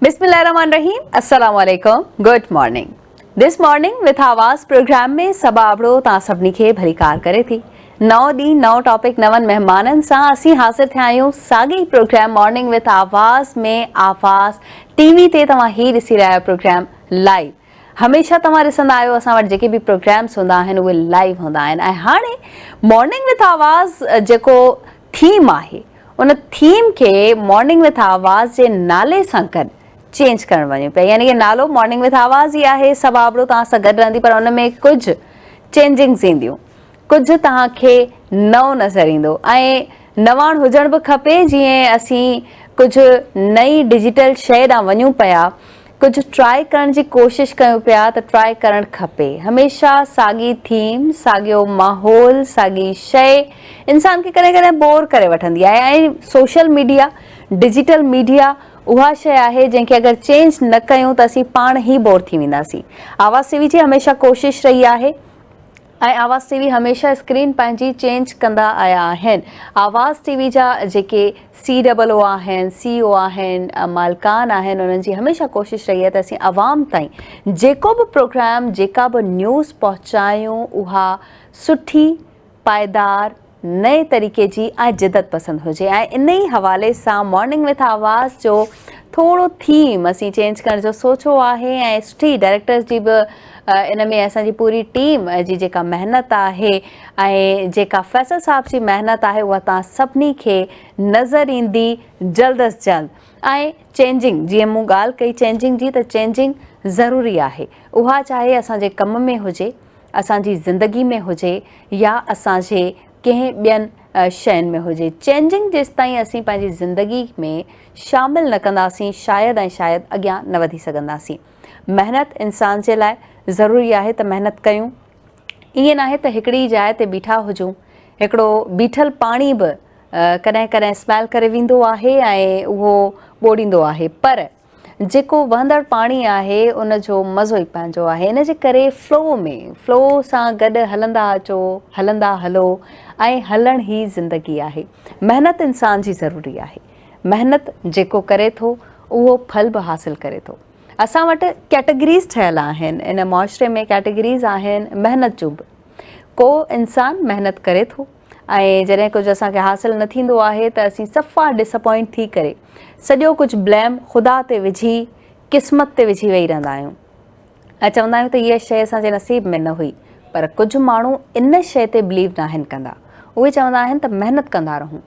بسم الله الرحمن الرحيم السلام عليڪم good morning this morning with Awaz programme ۾ Saba Abro توهان سڀني کي ڀليڪار ڪري ٿي. نئون ڏينهن نئون ٽاپڪ نون مهمانن سان اسين حاضر ٿيا آهيون ساڳي ئي programme morning with Awaz ۾ Awaz T V تي توهان هي ڏسي رهيا آهيو پروگرام لائيو هميشه توهان ڏسندا آهيو اسان وٽ جيڪي به پروگرامس هوندا آهن اهي لائيو هوندا آهن ۽ هاڻي مارننگ وٿ آواز جيڪو ٿيم آهي ان ٿيم کي مارننگ وٿ آواز جي نالي سان گڏ چينج ڪرڻ وڃون پيا يعني ڪي نالو مارننگ وٿ آواز ئي آهي صبا ابڙو توهان سان گڏ رهندي پر ان ۾ ڪجهه چينجنگز اينديون ڪجهه توهان کي نئون نظر ايندو ۽ نواڻ هجڻ به کپي جيئن اسين ڪجهه نئين ڊجيٽل شيء ڏانهن وڃون پيا ڪجهه ٽرائي ڪرڻ جي ڪوشش ڪيون پيا ته ٽرائي ڪرڻ کپي. هميشه ساڳي ٿيم، ساڳيو ماحول، ساڳي شيء انسان کي ڪڏهن ڪڏهن بور ڪري وٺندي آهي ۽ سوشل ميڊيا، ڊجيٽل ميڊيا اها شيء آهي جنهن کي اگر چينج نه ڪيون ته اسين پاڻ ئي بور ٿي وينداسين. آواز ٽي وي جي هميشه ڪوشش رهي آهي. ۽ آواز ٽي وي هميشه اسڪرين پنهنجي چينج ڪندا آيا آهن آواز ٽي وي جا جيڪي سي ڊبل او آهن سي او آهن مالڪان آهن انهن جي هميشه ڪوشش رهي آهي ته اسين عوام تائين جيڪو به پروگرام جيڪا به نيوز پهچايون اها سٺي پائيدار نئين طريقي جي ۽ جدت پسند هجي ۽ انهي حوالي سان مارننگ وٿ آواز جو ٿورو ٿيم اسين چينج ڪرڻ جو سوچو آهي ۽ سٺي ڊائريڪٽرز جي به ان ۾ اسان جي پوري ٽيم جي جيڪا محنت آهي ۽ جيڪا فيصل صاحب جي محنت آهي اها توهان سڀني کي نظر ايندي جلد از جلد ۽ چينجنگ جيئن مون ڳالهه ڪئي چينجنگ جي ته چينجنگ ضروري آهي اها چاهي اسان جي ڪم ۾ هجي اسان جي زندگي ۾ هجي يا اسان جي ڪنهن ٻين شين ۾ هجي چينجنگ جيستائين اسين پنهنجي زندگي ۾ شامل نه ڪنداسين شايد ۽ شايد اڳيان نه وڌي سگهنداسين. محنت انسان جي لاء ضروري آهي ته محنت ڪيون ائين ناهي ته هڪڙي ئي جاء تي بيٺا هجون هڪڙو بيٺل پاڻي به ڪڏهن ڪڏهن اسميل ڪري ويندو آهي ۽ اهو ٻوڙيندو آهي پر جيڪو وهندڙ پاڻي آهي ان جو مزو ئي پنهنجو آهي ان جي ڪري فلو ۾ فلو سان گڏ هلندا اچو هلندا هلو ۽ هلڻ ئي زندگي آهي محنت انسان جي ضروري آهي محنت جيڪو ڪري ٿو اهو ڦل به حاصل ڪري ٿو اسان وٽ ڪيٽيگريز ٺهيل آهن ان معاشري ۾ ڪيٽيگريز آهن محنت جون به ڪو انسان محنت ڪري ٿو ۽ جڏهن ڪجهه اسان کي حاصل نه ٿيندو آهي ته اسين صفا ڊس اپوائنٽ ٿي ڪري سڄو ڪجهه بليم خدا تي وجهي قسمت تي وجهي ويهي رهندا آهيون ۽ چوندا آهيون ته هيء شيء اسان جي نصيب ۾ نه هئي پر ڪجهه ماڻهو ان شيء تي بليو ناهن ڪندا اهي چوندا آهن ته محنت ڪندا رهون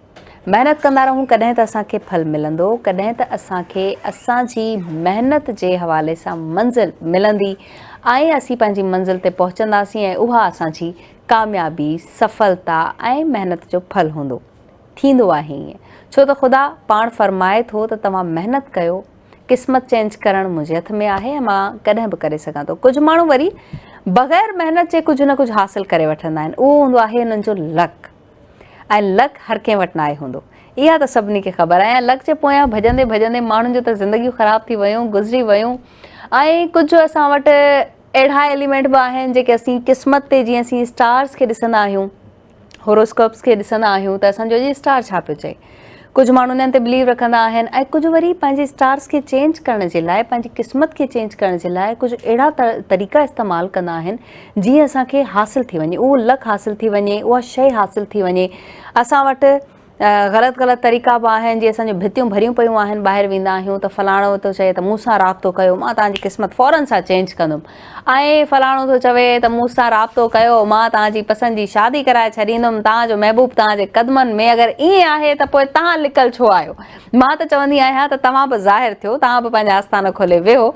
محنت ڪندا رهون ڪڏهن ته اسان کي ڦل ملندو، ڪڏهن ته اسان کي اسان جي محنت جي حوالي سان منزل ملندي ۽ اسين پنهنجي منزل تي پهچنداسين ۽ اها اسان جي ڪاميابي، سڦلتا ۽ محنت جو ڦل هوندو. ٿيندو آهي ائين. ڇو ته خدا پاڻ فرمائي ٿو ته توهان محنت ڪيو، قسمت چينج ڪرڻ منهنجي هٿ ۾ آهي ۽ مان ڪڏهن به ڪري سگهان ٿو. ڪجهه ماڻهو وري بغير محنت جي ڪجهه نه ڪجهه حاصل ڪري وٺندا آهن. اهو هوندو آهي انهن جو لڪ. ۽ لڪ هر ڪنهن وٽ ناهي هوندو. اها ته سڀني کي خبر آهي ۽ لڪ جي پويان ڀڄندي ڀڄندي ماڻهن جون ته زندگيون خراب ٿي ويون، گذري ويون ۽ ڪجهه اسان وٽ اهڙا ايليمينٽ به آهن جيڪي اسين قسمت تي جيئن اسين اسٽارز کي ڏسندا آهيون، هوروسڪوپس کي ڏسندا آهيون ته اسان جو اڄ اسٽار ڇا پيو چئي. ڪجهه ماڻهو انهن تي بليو رکندا آهن ۽ ڪجهه وري پنهنجي اسٽارز کي چينج ڪرڻ جي لاء پنهنجي قسمت کي چينج ڪرڻ جي لاء ڪجهه اهڙا طريقا استعمال ڪندا آهن جيئن اسان کي حاصل ٿي وڃي اهو لڪ حاصل ٿي وڃي اها شيء حاصل ٿي وڃي اسان وٽ غلط غلط طريقا به آهن جيئن اسان جون ڀتيون ڀريون پيون آهن ٻاهر ويندا آهيون ته فلاڻو ٿو چئي ته مون سان رابطو ڪيو مان توهان جي قسمت فورن سان چينج ڪندم ۽ فلاڻو ٿو چوي ته مون سان رابطو ڪيو مان توهان جي پسند جي شادي ڪرائي ڇڏيندم توهان جو محبوب توهان جي قدمن ۾ اگر ائين آهي ته پوء توهان لڪل ڇو آهيو مان ته چوندي آهيان ته توهان به ظاهر ٿيو توهان به پنهنجا آستانه کولي ويهو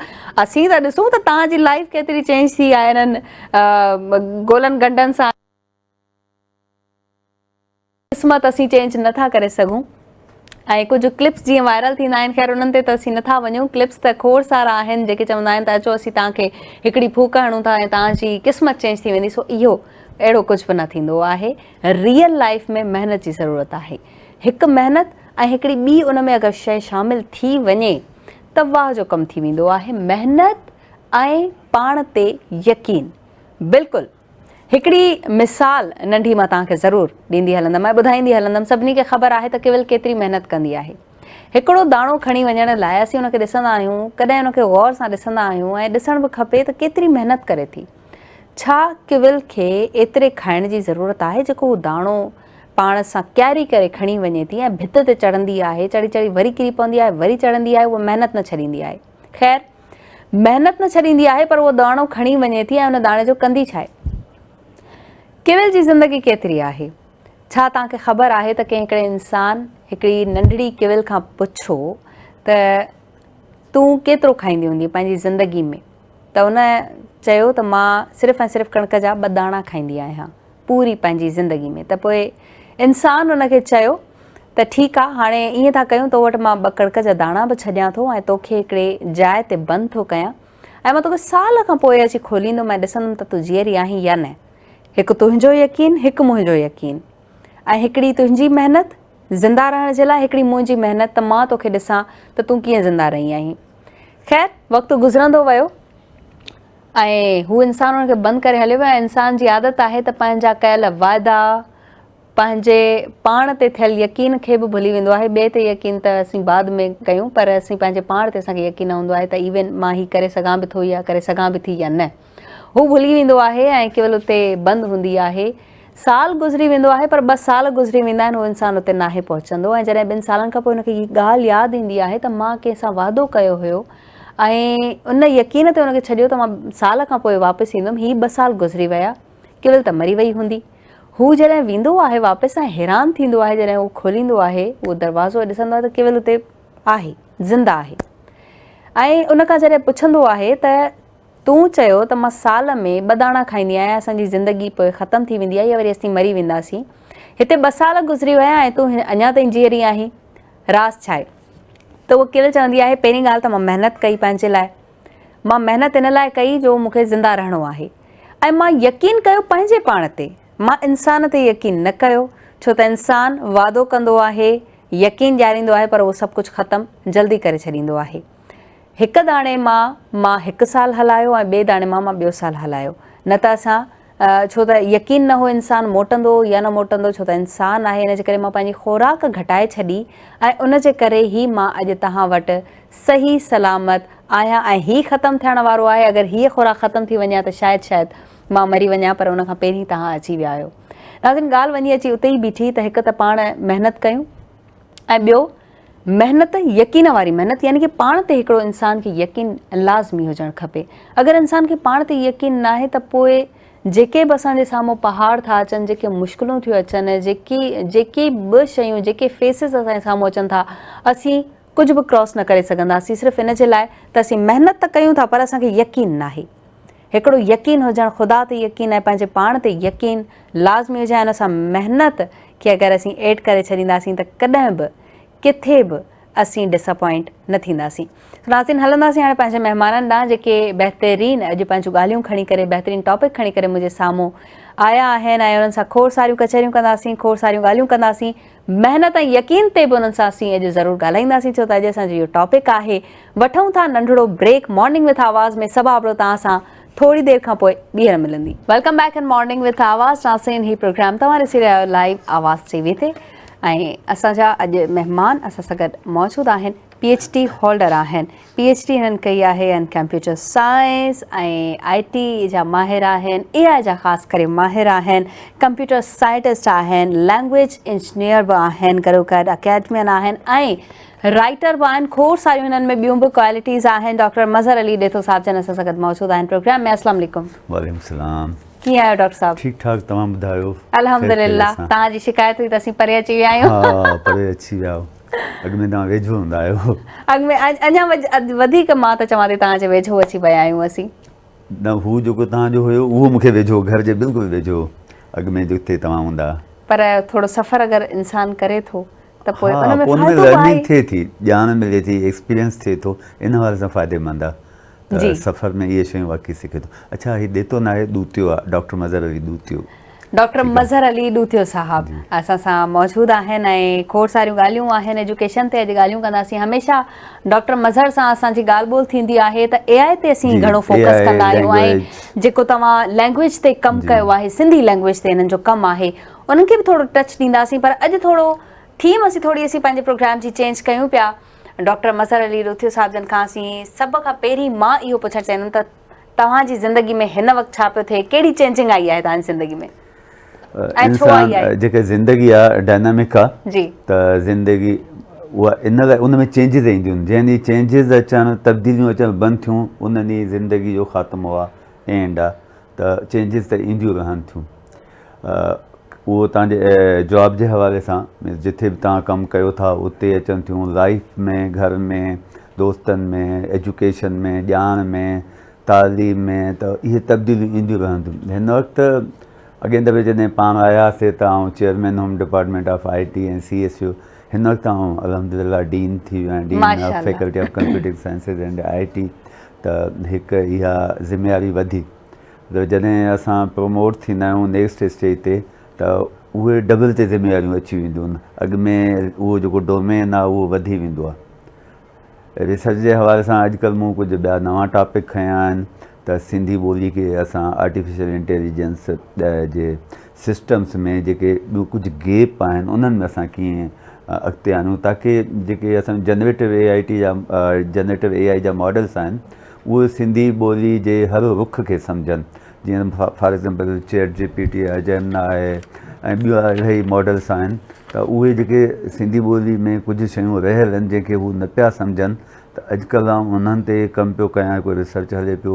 اسين ته ڏسون ته توهان جي لائيف ڪيتري چينج ٿي آهي انهن گولن گنڊن سان. قسمت اسين چينج نه ٿا ڪري سگهون ۽ ڪجهه ڪلپس جيئن وائرل ٿيندا آهن خير انهن تي ته اسين نه ٿا وڃون ڪلپس ته کوڙ سارا آهن جيڪي چوندا آهن ته اچو اسين توهان کي هڪڙي ڦوڪ هڻون ٿا ۽ توهان جي قسمت چينج ٿي ويندي سو اهو اهڙو ڪجهه به نه ٿيندو آهي ريئل لائف ۾ محنت جي ضرورت آهي هڪ محنت ۽ هڪڙي ٻي ان ۾ اگر شيء شامل ٿي وڃي ته واهه جو ڪم ٿي ويندو آهي محنت ۽ پاڻ تي يقين بلڪل هڪڙي مثال ننڍي مان توهان کي ضرور ڏيندي هلندم ۽ ٻڌائيندي هلندم. سڀني کي خبر آهي ته ڪيول ڪيتري محنت ڪندي آهي. هڪڙو داڻو کڻي وڃڻ لاء اسين ان کي ڏسندا آهيون، ڪڏهن ان کي غور سان ڏسندا آهيون ۽ ڏسڻ به کپي ته ڪيتري محنت ڪري ٿي. ڇا ڪيول کي ايتري کائڻ جي ضرورت آهي جيڪو هو داڻو پاڻ سان ڪيري ڪري کڻي وڃي ٿي ۽ ڀت تي چڙهندي آهي، چڙهي چڙهي وري ڪري پوندي آهي، وري چڙهندي آهي، اها محنت نه ڇڏيندي آهي. خير محنت نه ڇڏيندي آهي پر اهو داڻو کڻي وڃي ٿي ۽ ان داڻي جو ڪندي ڇا آهي؟ ڪيول جي زندگي ڪيتري آهي؟ ڇا توهان کي خبر آهي ته ڪنهن هڪڙي انسان هڪڙي ننڍڙي ڪيول کان پڇيو ته تون ڪيترو کائيندي هوندينء پنهنجي زندگي ۾؟ ته ان چيو ته مان صرف ۽ صرف ڪڻڪ جا ٻه داڻا کائيندي آهيان پوري پنهنجي زندگي ۾. ته پوء انسان ان کي چيو ته ٺيڪ آ هاڻي ائين ٿا ڪيون تو وٽ مان ٻه ڪڻڪ جا داڻا به ڇڏيان ٿو ۽ توکي هڪڙي جاء تي بند ٿو ڪيان ۽ مان توکي سال کان پوء اچي کوليندم ۽ ڏسندم ته تون جيئري آهين يا نه. هڪ تنهنجو يقين، هڪ منهنجو يقين ۽ هڪڙي تنهنجي محنت زنده رهڻ جي لاء هڪڙي منهنجي محنت ته مان توکي ڏسان ته تون ڪيئن زنده رهي آهين. خير وقت گذرندو ويو ۽ هو انسان ان کي بند ڪري هليو ويو ۽ انسان جي عادت آهي ته پنهنجا ڪيل وعدا پنهنجي پاڻ تي ٿيل يقين کي به ڀلي ويندو آهي ٻئي تي يقين ته اسين بعد ۾ ڪيون پر اسين پنهنجي پاڻ تي اسان کي يقين نه هوندو آهي ته ايون مان هي ڪري سگهان به ٿو يا ڪري سگهان به ٿي يا نه. هو ڀلي ويندو آهي ۽ ڪيول اتي بند هوندي آهي. سال گذري ويندو آهي پر ٻه سال گذري ويندا آهن هو انسان اتي ناهي پهچندو ۽ جڏهن ٻن سالن کان پوء هن کي هي ڳالهه ياد ايندي آهي ته مان ڪنهن سان وعدو ڪيو هيو ۽ ان يقين تي ان کي ڇڏيو ته مان سال کان پوء واپس ايندم هي ٻه سال گذري ويا ڪيول ته مري وئي هوندي. هو جڏهن ويندو آهي واپس ۽ حيران ٿيندو آهي جڏهن هو کوليندو آهي اهو دروازو ۽ ڏسندو آهي ته ڪيول اتي آهي زنده آهي ۽ ان کان جڏهن پڇندو آهي ته تون چيو ته مان سال ۾ ٻه داڻا کائيندي آهيان اسان جي زندگي پوء ختم ٿي ويندي آهي يا وري اسين مري وينداسين هتي ٻه سال گذري ويا ۽ تون اڃا تائين جيئري آهين راز ڇا آهي ته اها ڪيول چوندي آهي پهرين ڳالهه ته مان محنت ڪئي پنهنجي لاء مان محنت ان لاء ڪئي جو مون کي زنده رهڻو آهي ۽ مان يقين ڪيو پنهنجي پاڻ تي مان انسان تي يقين نه ڪيو ڇو ته انسان وعدو ڪندو آهي يقين ڏياريندو آهي پر اهو سڀ ڪجهه ختم جلدي ڪري ڇڏيندو آهي هڪ داڻي مان مان هڪ سال هلايو ۽ ٻئي داڻي مان مان ٻيو سال هلايو نه ته اسان ڇو ته يقين نه هو انسان موٽندو يا نه موٽندو ڇو ته انسان آهي ان جي ڪري مان پنهنجي خوراڪ گهٽائي ڇڏي ۽ ان جي ڪري هي مان اڄ توهان وٽ صحيح سلامت آهيان ۽ هي ختم ٿيڻ وارو آهي اگر هيء خوراڪ ختم ٿي وڃي ها ته شايد شايد مان مري وڃان پر ان کان پهرين توهان اچي ويا آهيو ناظرين ڳالهه وڃي اچي اتي ئي بيٺي ته هڪ ته پاڻ محنت ڪيون ۽ ٻيو محنت يقين واري محنت يعني ڪي پاڻ تي هڪڙو انسان کي يقين لازمي هجڻ کپي اگر انسان کي پاڻ تي يقين ناهي ته پوء جيڪي به اسان جي سامهون پهاڙ ٿا اچن جيڪي مشڪلون ٿيون اچن جيڪي جيڪي به شيون جيڪي فيسز اسان جي سامهون اچن ٿا اسين ڪجهه به ڪراس نه ڪري سگهنداسين صرف ان جي لاء ته اسين محنت ته ڪيون ٿا پر اسان کي يقين ناهي هڪڙو يقين هجڻ، خدا تي يقين ۽ پنهنجي پاڻ تي يقين لازمي هجي ۽ ان سان محنت کي اگر اسين ايڊ ڪري ڇڏينداسين ته ڪڏهن به ڪٿي به اسين ڊس اپوائنٽ نه ٿينداسين. سو ناظرين هلنداسين هاڻي پنهنجي مهمانن ڏانهن جيڪي بهترين اڄ پنهنجون ڳالهيون کڻي ڪري بهترين ٽاپڪ کڻي ڪري منهنجي سامهون آيا آهن ۽ انهن سان کوڙ ساريون ڪچهريون ڪنداسين کوڙ ساريون ڳالهيون ڪنداسين محنت ۽ يقين تي به انهن سان اسين اڄ ضرور ڳالهائينداسين ڇو ته اڄ اسان جو اهو ٽاپڪ آهي. وٺون ٿا ننڍڙو بريڪ مارننگ وٿ آواز ۾ صبا ابڙو توهان سان ٿوري دير کان پوء ٻيهر ملندي. Welcome back in morning with Awaz ناظرين هي پروگرام توهان ڏسي رهيا آهيو لائيو آواز ٽي وي تي ۽ اسان جا اڄ مهمان اسان سان گڏ موجود آهن پي ايڇ ڊي هولڊر آهن پي ايڇ ڊي هنن ڪئي آهي ان ڪمپيوٽر سائنس ۽ آء ٽي جا ماهر آهن اي آء جا خاص ڪري ماهر آهن ڪمپيوٽر سائنٽسٽ آهن لينگويج انجنيئر به آهن گڏوگڏ اڪيڊمين آهن ۽ رائٽر به آهن کوڙ ساريون هنن ۾ ٻيون به ڪوالٽيز آهن ڊاڪٽر مظهر علي ڏيٿو صاحب جن اسان سان گڏ موجود آهن پروگرام ۾ السلام عليڪم. وعليڪم السلام. ڪيئن آهيو ڊاڪٽر صاحب؟ ٺيڪ ٺاڪ توهان ٻڌايو؟ الحمدلله توهان جي شڪايت هئي ته اسين پري اچي ويا آهيون. ها پري اچي ويا آهيو. اڳ ۾ توهان ويجهو هوندا آهيو. اڳ ۾ اڃا وڌيڪ مان ته چوان ٿي توهان جي ويجهو اچي ويا آهيون اسين. نه هو جيڪو توهان جو هيو اهو مون کي ويجهو گهر جي بلڪل ويجهو اڳ ۾ جتي توهان هوندا. پر ٿورو سفر اگر انسان ڪري ٿو ته پوء ان ۾ فائدو به آهي. ٿئي ٿي ڄاڻ ملي ٿي ايڪسپيرينس ٿئي ٿو ان حوالي سان فائديمند آهي ته سفر ۾ اهي شيون واقعي سکي ٿو. اڇا هي ڏيتو ناهي ڏوتيو آهي ڊاڪٽر مظهر علي ڏوتيو. ڊاڪٽر مظهر علي ڏوٿيو صاحب اسان سان موجود آهن ۽ کوڙ ساريون ڳالهيون آهن ايجوڪيشن تي اڄ ڳالهيون ڪنداسين هميشه ڊاڪٽر مظهر سان اسان جي ڳالهه ٻولهه ٿيندي آهي ته اي آء تي اسين گهڻو فوڪس ڪندا آهيون ۽ جيڪو توهان لينگويج تي ڪم ڪيو آهي سنڌي لينگويج تي هنن جو ڪم آهي انهن کي به ٿورو ٽچ ڏينداسين پر اڄ ٿورو ٿيم اسين ٿوري اسين پنهنجي پروگرام جي چينج ڪيون پيا. ڊاڪٽر مظهر علي ڏوٿيو صاحب جن کان اسين سڀ کان پهرين مان اهو پڇڻ چاهيندم ته توهان جي زندگي ۾ هن وقت ڇا پيو ٿئي، ڪهڙي چينجنگ آئي آهي توهان جي زندگي ۾ ۽ ڇو آئي آهي؟ جيڪا زندگي آهي ڊائنامڪ آهي ته زندگي اها ان لاء ان ۾ چينجز اينديون آهن، جنهن ڏينهن چينجز اچڻ تبديليون اچڻ بند ٿيون ان ڏينهن زندگي جو خاتمو آهي اينڊ آهي ته چينجز ته اينديون رهن ٿيون. اهو توهان جي جاب جي حوالي سان مينس جٿي به توهان ڪم ڪيو ٿا اتي اچن ٿيون لائف ۾ گهر ۾ دوستن ۾ ايجوڪيشن ۾ ڄاڻ ۾ تعليم ۾ ته اهي تبديليون اينديون رهن ٿيون هن وقت اڳئين دفعي جڏهن پاڻ آياسي ته آئون chairman home department of I T ۽ C S U هن وقت آئون الحمد لله ڊين ٿي ويو آهيان dean of faculty of computing sciences and I T ته هڪ اها ذميواري وڌي ته جڏهن اسان پروموٽ ٿيندا آهيون نيڪسٽ اسٽيج تي ته اهي ڊبل تي ذميواريون اچي وينديون آهن اڳ ۾ اهو جيڪو ڊومين آهي اهو وڌي ويندو آهي ريسرچ جي حوالي سان اڄڪلهه مون ڪجهه ٻيا نوان ٽاپڪ کنيا آهن ته سنڌي ٻولي کي اسان آرٽيفيشل انٽيليجنس جي سسٽمس ۾ جيڪي ٻيون ڪجهه گيپ آهن انهن ۾ اسان ڪيئن اڳتي آڻيون تاڪي جيڪي اسان جنريٽو اي I ٽي جا جنريٽو اي آء جا ماڊلس آهن اهي سنڌي ٻولي جي هر رخ کي سمجهن جيئن for example chat G P T آهي جيمنا آهي ۽ ٻيا الاهي ماڊلس آهن ته اهي جيڪي سنڌي ٻولي ۾ ڪجهه شيون رهيل آهن جنهن کي هو نه پيا سمجهن ته اڄڪلهه آئون انهن تي ڪم پيو ڪيان هڪ ريسرچ هلي پيو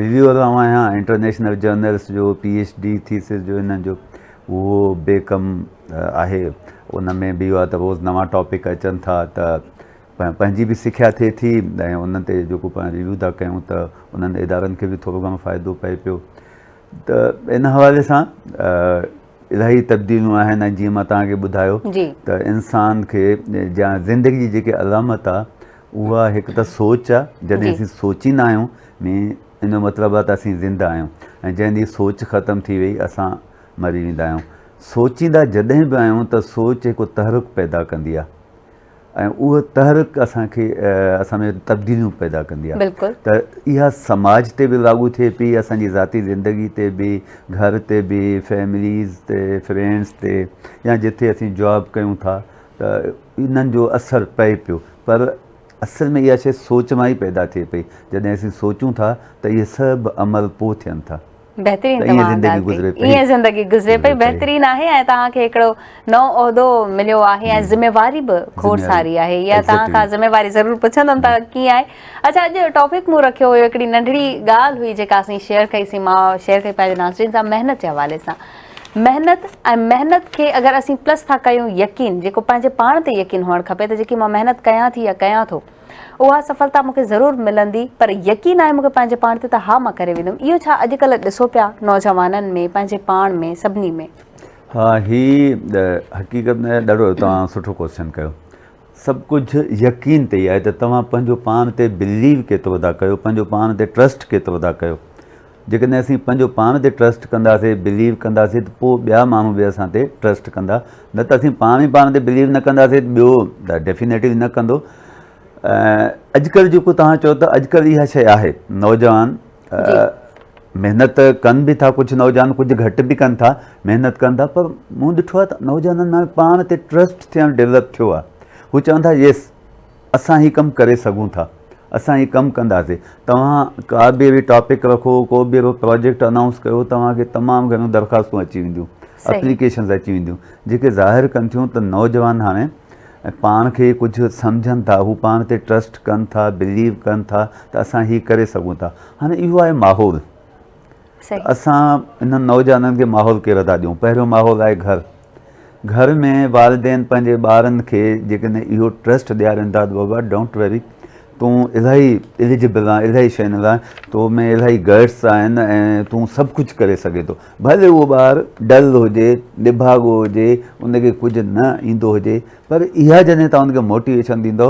ريويور آئون آهيان انٽرنيشنل جرنلس جو پي ايڇ ڊي ٿيسز جو انهن جو اهو به ڪم آهي ان ۾ به اهو آهي ته روز نوان ٽاپڪ اچن ٿا ته پنهنجي به سکيا ٿئي ٿي ۽ انهن تي جيڪو پاڻ ريويو ٿا ڪيون ته انهن ادارن کي به ٿورو گهڻو فائدو پئي پيو ته ان حوالي سان الاهي تبديليون آهن ۽ جيئن مان توهان کي ٻڌايو ته انسان کي جا زندگي جي جيڪي علامت آهي اها هڪ ته سوچ آهي جڏهن اسين سوچيندا آهيون ۾ ان جو مطلب آهي ته اسين زنده آهيون ۽ جنهن ڏينهن سوچ ختم ٿي وئي اسان مري ويندا آهيون سوچيندا جڏهن به آهيون ته سوچ هڪ تحرڪ پيدا ڪندي آهي ۽ اهو تحرڪ اسان کي اسان ۾ تبديليون پيدا ڪندي آهي ته اها سماج تي به لاڳو ٿئي پئي اسان جي ذاتي زندگي تي به گهر تي به فيمليز تي فرينڊس تي يا جتي اسين جاب ڪيون ٿا ته انهن جو اثر پئي پيو پر اصل ۾ اها شي سوچ مان ئي پيدا ٿئي پئي جڏهن اسين سوچون ٿا ته اهي سڀ عمل پوء ٿين ٿا بهترين توهان ڳالهه ڪئي ائين زندگي گذري پئي بهترين آهي ۽ توهان کي هڪڙو نئون عهدو مليو آهي ۽ ذميواري به کوڙ ساري آهي اها توهان کان ذميواري ضرور پڇندم ته ڪيئن آهي اڇا اڄ ٽاپڪ مون رکيو هيو هڪڙي ننڍڙي ڳالهه هئي جيڪا اسين شيئر ڪئي سين مان شيئر ڪئي پنهنجي ناظرين سان محنت جي حوالي سان محنت ۽ محنت کي اگر اسين پلس ٿا ڪيون يقين جيڪو پنهنجي پاڻ تي يقين هئڻ کپي ته جيڪي مان محنت ڪيان ٿي يا ڪيان ٿو اها سڦلتا مون کي ضرور ملندي پر يقين آهي مون کي پنهنجي پاڻ تي ته ها مان ڪري ويندم. اهو ڇا اڄڪلهه ڏسو پيا نوجوانن ۾ پنهنجي پاڻ ۾ سڀني ۾. ها هي حقيقت ۾ ڏاڍو توهان سٺو ڪوسچن ڪيو. سڀ ڪجهه يقين تي ئي آهي ته توهان پنهنجو پاڻ تي بليو ڪيترو ٿا ڪيو پنهنجو پاڻ تي ٽرسٽ ڪيترو ٿا ڪيو. جيڪڏهن اسين پنهنجو پاڻ تي ٽرسٽ ڪنداسين، بليو ڪنداسين ته پوء ٻيا ماڻهو به اسان تي ٽرسٽ ڪندا، نه ته اسين پاڻ ئي پاڻ تي بليو نه ڪنداسين ته ٻيو ته ڊيفينيٽلي نه ڪندو. اڄڪلهه جيڪو توهان چئو ته اڄڪلهه اها شيء آهي نوجوان محنت ڪن به ٿا ڪجهه نوجوان ڪجهه گهٽ به ڪن ٿا محنت ڪن ٿا پر مون ڏٺو آهي ته نوجوانن ۾ پاڻ تي ٽرسٽ ٿيڻ ڊيولپ ٿيو آهي هو چون ٿا يس اسان هي ڪم ڪري سگهون ٿا، اسان هي ڪم ڪنداسين. توهان ڪا به اهڙي ٽاپڪ رکو، ڪو به اهڙو پراجيڪٽ انائونس ڪيو، توهان کي تمام گهڻيون درخواستون اچي وينديون، اپليڪيشنز اچي وينديون، جيڪي ظاهر ڪن ٿيون ته نوجوان هاڻي پاڻ کي ڪجهه سمجهن ٿا، هو پاڻ تي ٽرسٽ ڪن ٿا، بليو ڪن ٿا ته اسان هي ڪري سگهون ٿا. هاڻي اهو آهي ماحول. ته اسان انهن نوجوانن کي ماحول ڪهڙو ٿا ڏيون؟ پهريون ماحول آهي گهر. گهر ۾ والدين پنهنجي ٻارن کي جيڪڏهن اهو ٽرسٽ ڏيارين ٿا ته بابا don't وري تون الاهي اليجبل آهين الاهي شين لاء تو ۾ الاهي گٽس آهن ۽ تون سڀ ڪجهه ڪري سگهين ٿو ڀلي اهو ٻار ڊل هجي نڀاڳو هجي ان کي ڪجهه نه ايندو هجي پر اها جڏهن توهان ان کي موٽيويشن ڏيندو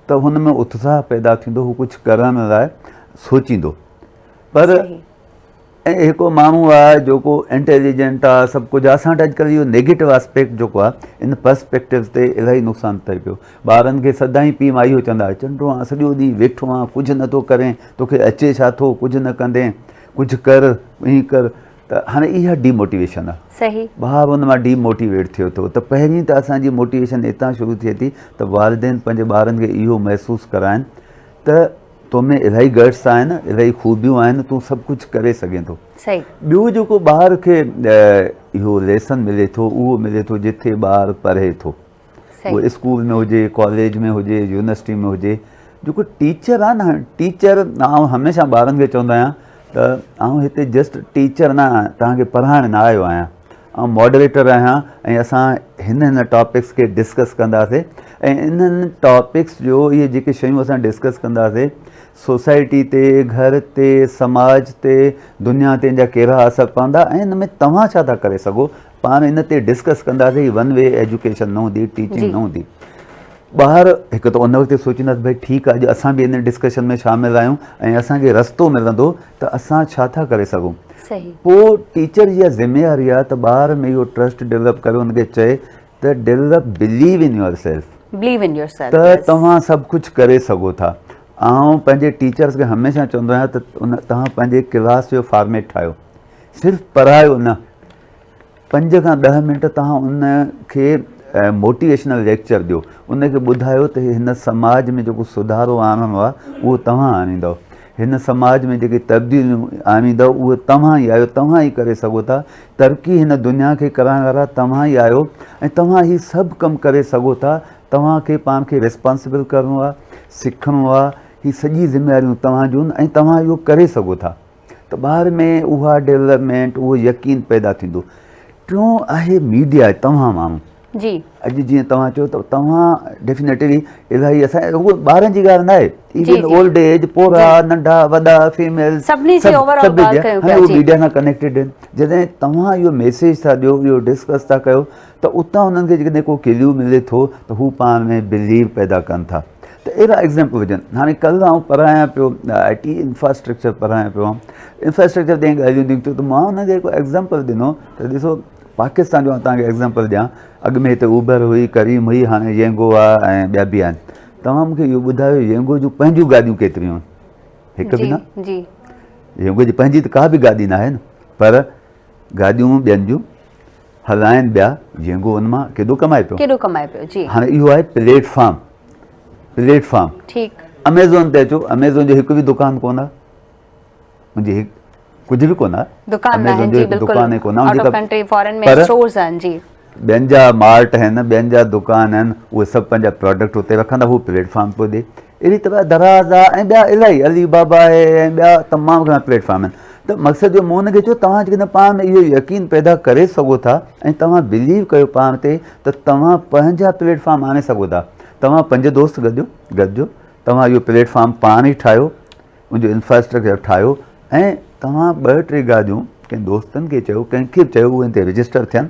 ته هن ۾ اتساهه پيدا ٿيندو هو ڪجهه ڪرڻ لاء سوچيندو پر ۽ هڪ ماڻهو آ جيڪو انٽيليجنٽ آ سڀ ڪجهه آ اسان وٽ اڄڪلهه اهو نيگيٽو آسپيڪٽ جيڪو آ ان پرسپيڪٽو تي الاهي نقصان ٿئي پيو ٻارن کي سدائين پيء ماء اهو چوندا چنڊو آ سڄو ڏينهن ويٺو آ ڪجهه نٿو ڪرين توکي اچي ڇا ٿو ڪجهه نه ڪندين ڪجهه ڪر ائين ڪر ته ته هاڻي اها ڊي موٽيويشن آهي. صحيح. ٻار ان مان ڊي موٽيويٽ ٿئي ٿو ته پهرين ته اسان جي موٽيويشن اتان شروع ٿئي ٿي ته والدين پنهنجي ٻارن کي اهو محسوس ڪرائن ته تو ۾ الاهي گٽس آهن، الاهي خوبيون آهن، تون سڀ ڪجهه ڪري سگهين ٿو. صحيح. ٻيو جيڪو ٻار کي اهو ليسن ملي ٿو اهو ملي ٿو جتي ٻار پڙهي ٿو. اهو اسڪول ۾ هجي، ڪاليج ۾ هجي، يونيورسٽي ۾ هجي، جيڪو ٽيچر آهي نه ٽيچر آئون هميشه ٻارن کي چوندو آهيان ته آئون هتي جسٽ ٽيچر نه آهيان توهان کي پڙهائڻ نه آيو آهيان آئون ماڊريٽر آهيان ۽ اسان هن هن ٽاپڪس کي ڊسڪس ڪنداسي ۽ انهن ٽاپڪس جو اهي جيڪي شيون اسان ڊسڪس ڪنداسي سوسائٽي تي گهر تي سماج تي دنيا تي ان جا ڪهڙا اثر پوندا ۽ ان ۾ توهان ڇا ٿا ڪري سگهو پاڻ ان تي ڊسڪس ڪنداسين هي ون وي ايجوڪيشن نه هوندي ٽيچنگ نه هوندي ٻار هڪ ته ان وقت سوچيندا ته ڀئي ٺيڪ آهي اڄ اسان به ان ڊسڪشن ۾ شامل آهيون ۽ اسان کي رستو ملندو ته اسان ڇا ٿا ڪري سگهون پوء ٽيچر جي اها ذميواري آهي ته ٻار ۾ اهو ٽرسٽ ڊيولپ ڪري ان کي چئي ته develop believe in yourself believe in yourself ته توهان سڀ ڪجهه ڪري سگهو ٿا آئون پنهنجي ٽيچرس کي هميشه چوندو آهيان ته ان توهان پنهنجي ڪلاس جو فارميٽ ٺاهيو صرف پڙهايو نه پنج کان ڏهه منٽ توهان ان کي موٽيويشنل ليڪچر ڏيو ان کي ٻڌايو ته هن سماج ۾ جيڪو سڌارو آڻڻو آهي اهو توهان آڻيندؤ هن سماج ۾ جيڪي تبديليون آڻيندؤ اهو توهان ئي آهيو توهان ئي ڪري سگهو ٿا ترقي هن دنيا کي ڪرائڻ وارا توهان ئي آهيو ۽ توهان هي سڀ ڪم ڪري سگهو ٿا توهان کي پاڻ کي ريسپانسبل ڪرڻو آهي سکڻو آهي هي سڄي ذميواريون توهان جون ۽ توهان اهو ڪري سگهو ٿا ته ٻار ۾ اها ڊولپمينٽ اهو يقين پيدا ٿيندو. ٽيون آهي ميڊيا توهان ماڻهو جي اڄ جيئن توهان چيو ته توهان ڊيفينيٽلي الاهي اسان رڳو ٻارن جي ڳالهه نه آهي ايون اولڊ ايج پوڙها ننڍا وڏا فيميل سڀني جي اوور آل ڳالهه ڪيون پيا جي ميڊيا سان ڪنيڪٽيڊ آهن جڏهن توهان اهو ميسيج ٿا ڏيو اهو ڊسڪس ٿا ڪيو ته اتان انهن کي جيڪڏهن ڪو ڪليو ملي ٿو ته هو پاڻ ۾ بليو پيدا ڪن ٿا ته اهڙا ايگزامپل هجن هاڻي ڪلهه آئون پڙهايان پيو آء ٽي انفراسٽرڪچر پڙهايان پيو انفراسٽرڪچر تي ڳالهيون نڪتيون ته مان ان کي هڪ ايگزامپل ڏنو ته ڏسو پاڪستان جو آئون توهان کي ايگزامپل ڏيان اڳ ۾ هتي اوبر هئي ڪريم هئي هاڻي يينگو آهي ۽ ٻيا به آهن توهان مونکي اهو ٻڌايو يينگو جون پنهنجون گاڏيون ڪيتريون آهن هڪ به نه جي يينگو جي پنهنجي ته ڪا به گاڏي نه آهي نه پر گاڏيون ٻين جون هلائين ٻيا جينگو ان مان ڪيڏو ڪمائي پيو ڪيڏو ڪمائي پيو جي هاڻي اهو آهي پليٽ فارم پليٽ فارم ٺيڪ اميزون تي اچو اميزون جو هڪ به دڪان ڪونه آهي ان جي هڪ ڪجهه به ڪونه آهي دڪان نه آهن جي بلڪل دڪان ئي ڪونه out of country foreign ۾ stores آهن جي ٻين جا مارٽ آهن ٻين جا دڪان آهن اهي سڀ پنهنجا پراڊڪٽ اتي رکندا هو پليٽ فارم پيو ڏي اهڙي طرح دراز آ ۽ ٻيا الاهي علي بابا آهي ۽ ٻيا تمام گهڻا پليٽ فارم آهن ته مقصد جو مون ان کي چيو توهان جيڪڏهن پاڻ ۾ اهو يقين پيدا ڪري سگهو ٿا ۽ توهان بليو ڪيو پاڻ تي ته توهان پنهنجا پليٽ فارم آڻي سگهو ٿا توهان پنج دوست گڏيو گڏجو توهان اهو پليٽ فارم پاڻ ئي ٺاهيو ان جو انفراسٽرڪچر ٺاهيو ۽ توهان ٻه ٽي گاڏيون ڪنهن دوستن کي چيو ڪنهن کي به چيو اهي ان تي رجسٽر ٿين